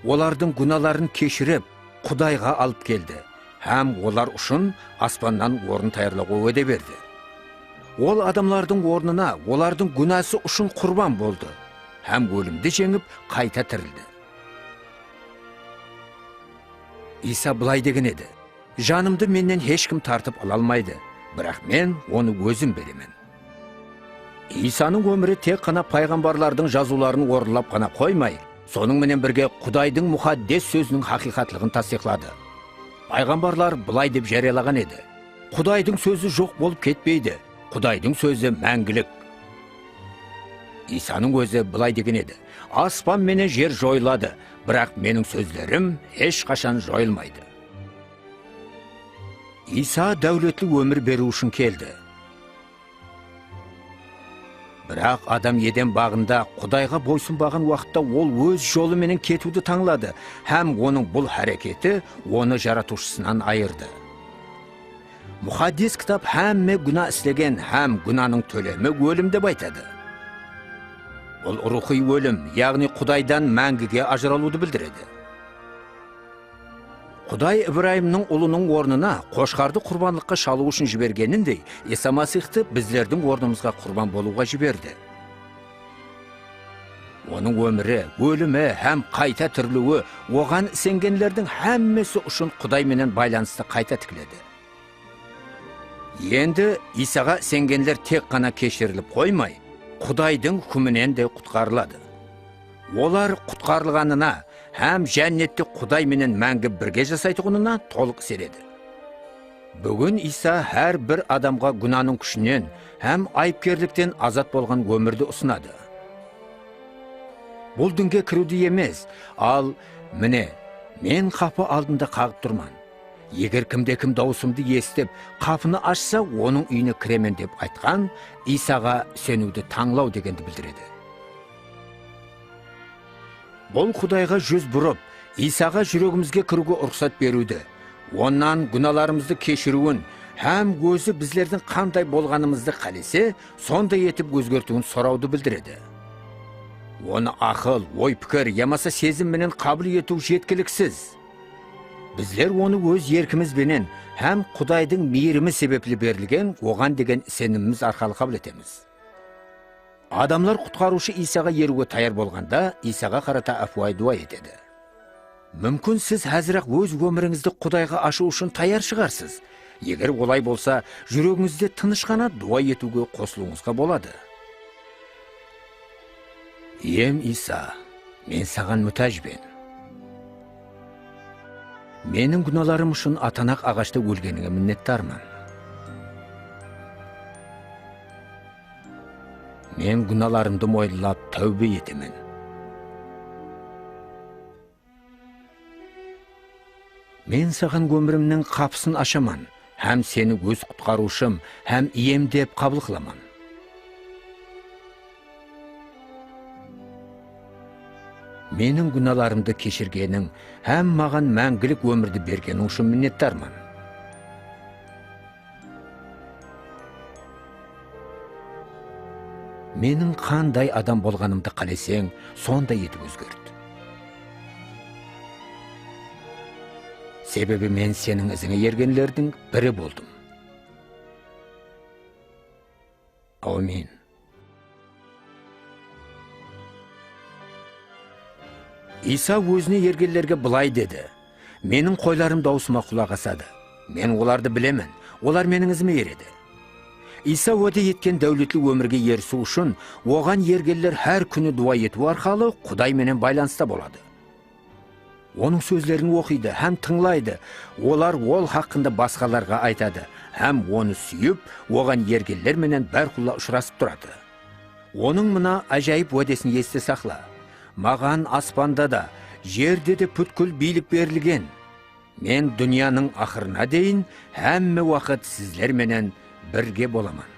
Olardıń gúnaların keshirip, Qudayǵa alıp keldi hám olar ushın aspannan orın tayarlawǵa wáde berdi. Ol adamlardıń ornına olardıń gúnası ushın qurban boldı hám ólimdi jeńip, qayta tirildi. Iysa bılay degen edi: Janımdı mennen hesh kim tartıp ala almaydı, biraq men onı ózim beremen. Iysanıń ómiri tek ǵana payǵambarlardıń jazıwların orınlap ǵana qoymay, sonıń menen birge Qudaydıń muxaddes sóziniń haqıyqatlıǵın tastıyıqladı. Payǵambarlar bılay dep járiyalaǵan edi: Qudaydıń sózi joq bolıp ketpeydi, Qudaydıń sózi máńgilik. Iysanıń ózi bılay degen edi: Aspan menen jer joyıladı, biraq meniń sózlerim hesh qashan joyılmaydı. Iysa dáwletli ómir beriw ushın keldi. Biraq adam Eden baǵında Qudayǵa boysınbaǵan waqıtta ol óz jolı menen ketiwdi tańladı hám onıń bul háreketi onı Jaratıwshısınan ayırdı. Muqaddes Kitap hámme gúna islegen hám gúnanıń tólemi ólim dep aytadı. Bul ruwxıy ólim, yaǵnıy Qudaydan máńgige ajıralıwdı bildiredi. Quday Ibrayımnıń ulınıń ornına qoshqardı qurbanlıqqa shalıw ushın jibergenindey, Isa Masixtı bizlerdiń ornımızǵa qurban bolıwǵa jiberdi. Onıń ómiri, ólimi hám qayta tiriliwi oǵan isengenlerdiń hámmesi ushın Quday menen baylanıstı qayta tikledi. Endi Isaǵa isengenler tek ǵana keshirilip qoymay, Qudaydıń húkiminen de qutqarıladı. Olar qutqarılǵanına hám jánnette Quday menen máńgi birge jasaytuǵınına tolıq isenedi. Búgin Isa hár bir adamǵa gúnanıń kúshinen hám ayıpkerlikten azat bolǵan ómirdi usınadı. Bul dinge kiriwdi emes, al, mine, men qapı aldında qaǵıp turman. Eger kimde-kim dawısımdı esitip, qapını ashsa, onıń úyine kiremen dep aytqan Isaǵa iseniwdi tańlaw degendi bildiredi. Bul Qudayǵa júz burıp, Isaǵa júregimizge kiriwge ruxsat beriwdi, Onnan gúnalarımızdı keshiriwin hám Ózi bizlerdiń qanday bolǵanımızdı qálese, sonday etip ózgertiwin sorawdı bildiredi. Onı aqıl, oy-pikir yamasa sezim menen qabıl etiw jetkiliksiz. Bizler Onı óz erkimiz benen hám Qudaydıń miyirimi sebepli berilgen Oǵan degen isenimimiz arqalı qabıl etemiz. Adamlar Qutqarıwshı Isaǵa eriwge tayar bolǵanda, Isaǵa qarata ápiwayı duwa etedi. Múmkin, siz házir-aq óz ómirińizdi Qudayǵa ashıw ushın tayar shıǵarsız. Eger olay bolsa, júregińizde tınısh ǵana duwa etiwge qosılıwıńızǵa boladı. Iyem Isa, men Saǵan mútájben. Meniń gúnalarım ushın atanaq aǵashta ólgenińe minnetdarman. Men gúnalarımdı moyınlap táwbe etemen. Men Saǵan ómirimniń qapısın ashaman hám Seni óz Qutqarıwshım hám Iyem dep qabıl qılaman. Meniń gúnalarımdı keshirgeniń hám maǵan máńgilik ómirdi bergeniń ushın minnetdarman. Meniń qanday adam bolǵanımdı qáleseń, sonday etip ózgert. Sebebi men Seniń izińe ergenlerdiń biri boldım. Áwmin. Iysa Ózine ergenlerge bılay dedi: Meniń qoylarım dawısıma qulaq asadı. Men olardı bilemen, olar Meniń izime eredi. Iysa wáde etken dáwletli ómirge erisiw ushın Oǵan ergenler hár kúni duwa etiw arqalı Quday menen baylanısta boladı. Onıń sózlerin oqıydı hám tıńlaydı. Olar Ol haqqında basqalarǵa aytadı hám Onı súyip, Oǵan ergenler menen bárqulla ushırasıp turadı. Onıń mına ájayıp wádesin este saqla: Maǵan aspanda da, jerde de pútkil biylik berilgen. Men dúnyanıń aqırına deyin hámme waqıt sizler menen birge bolaman.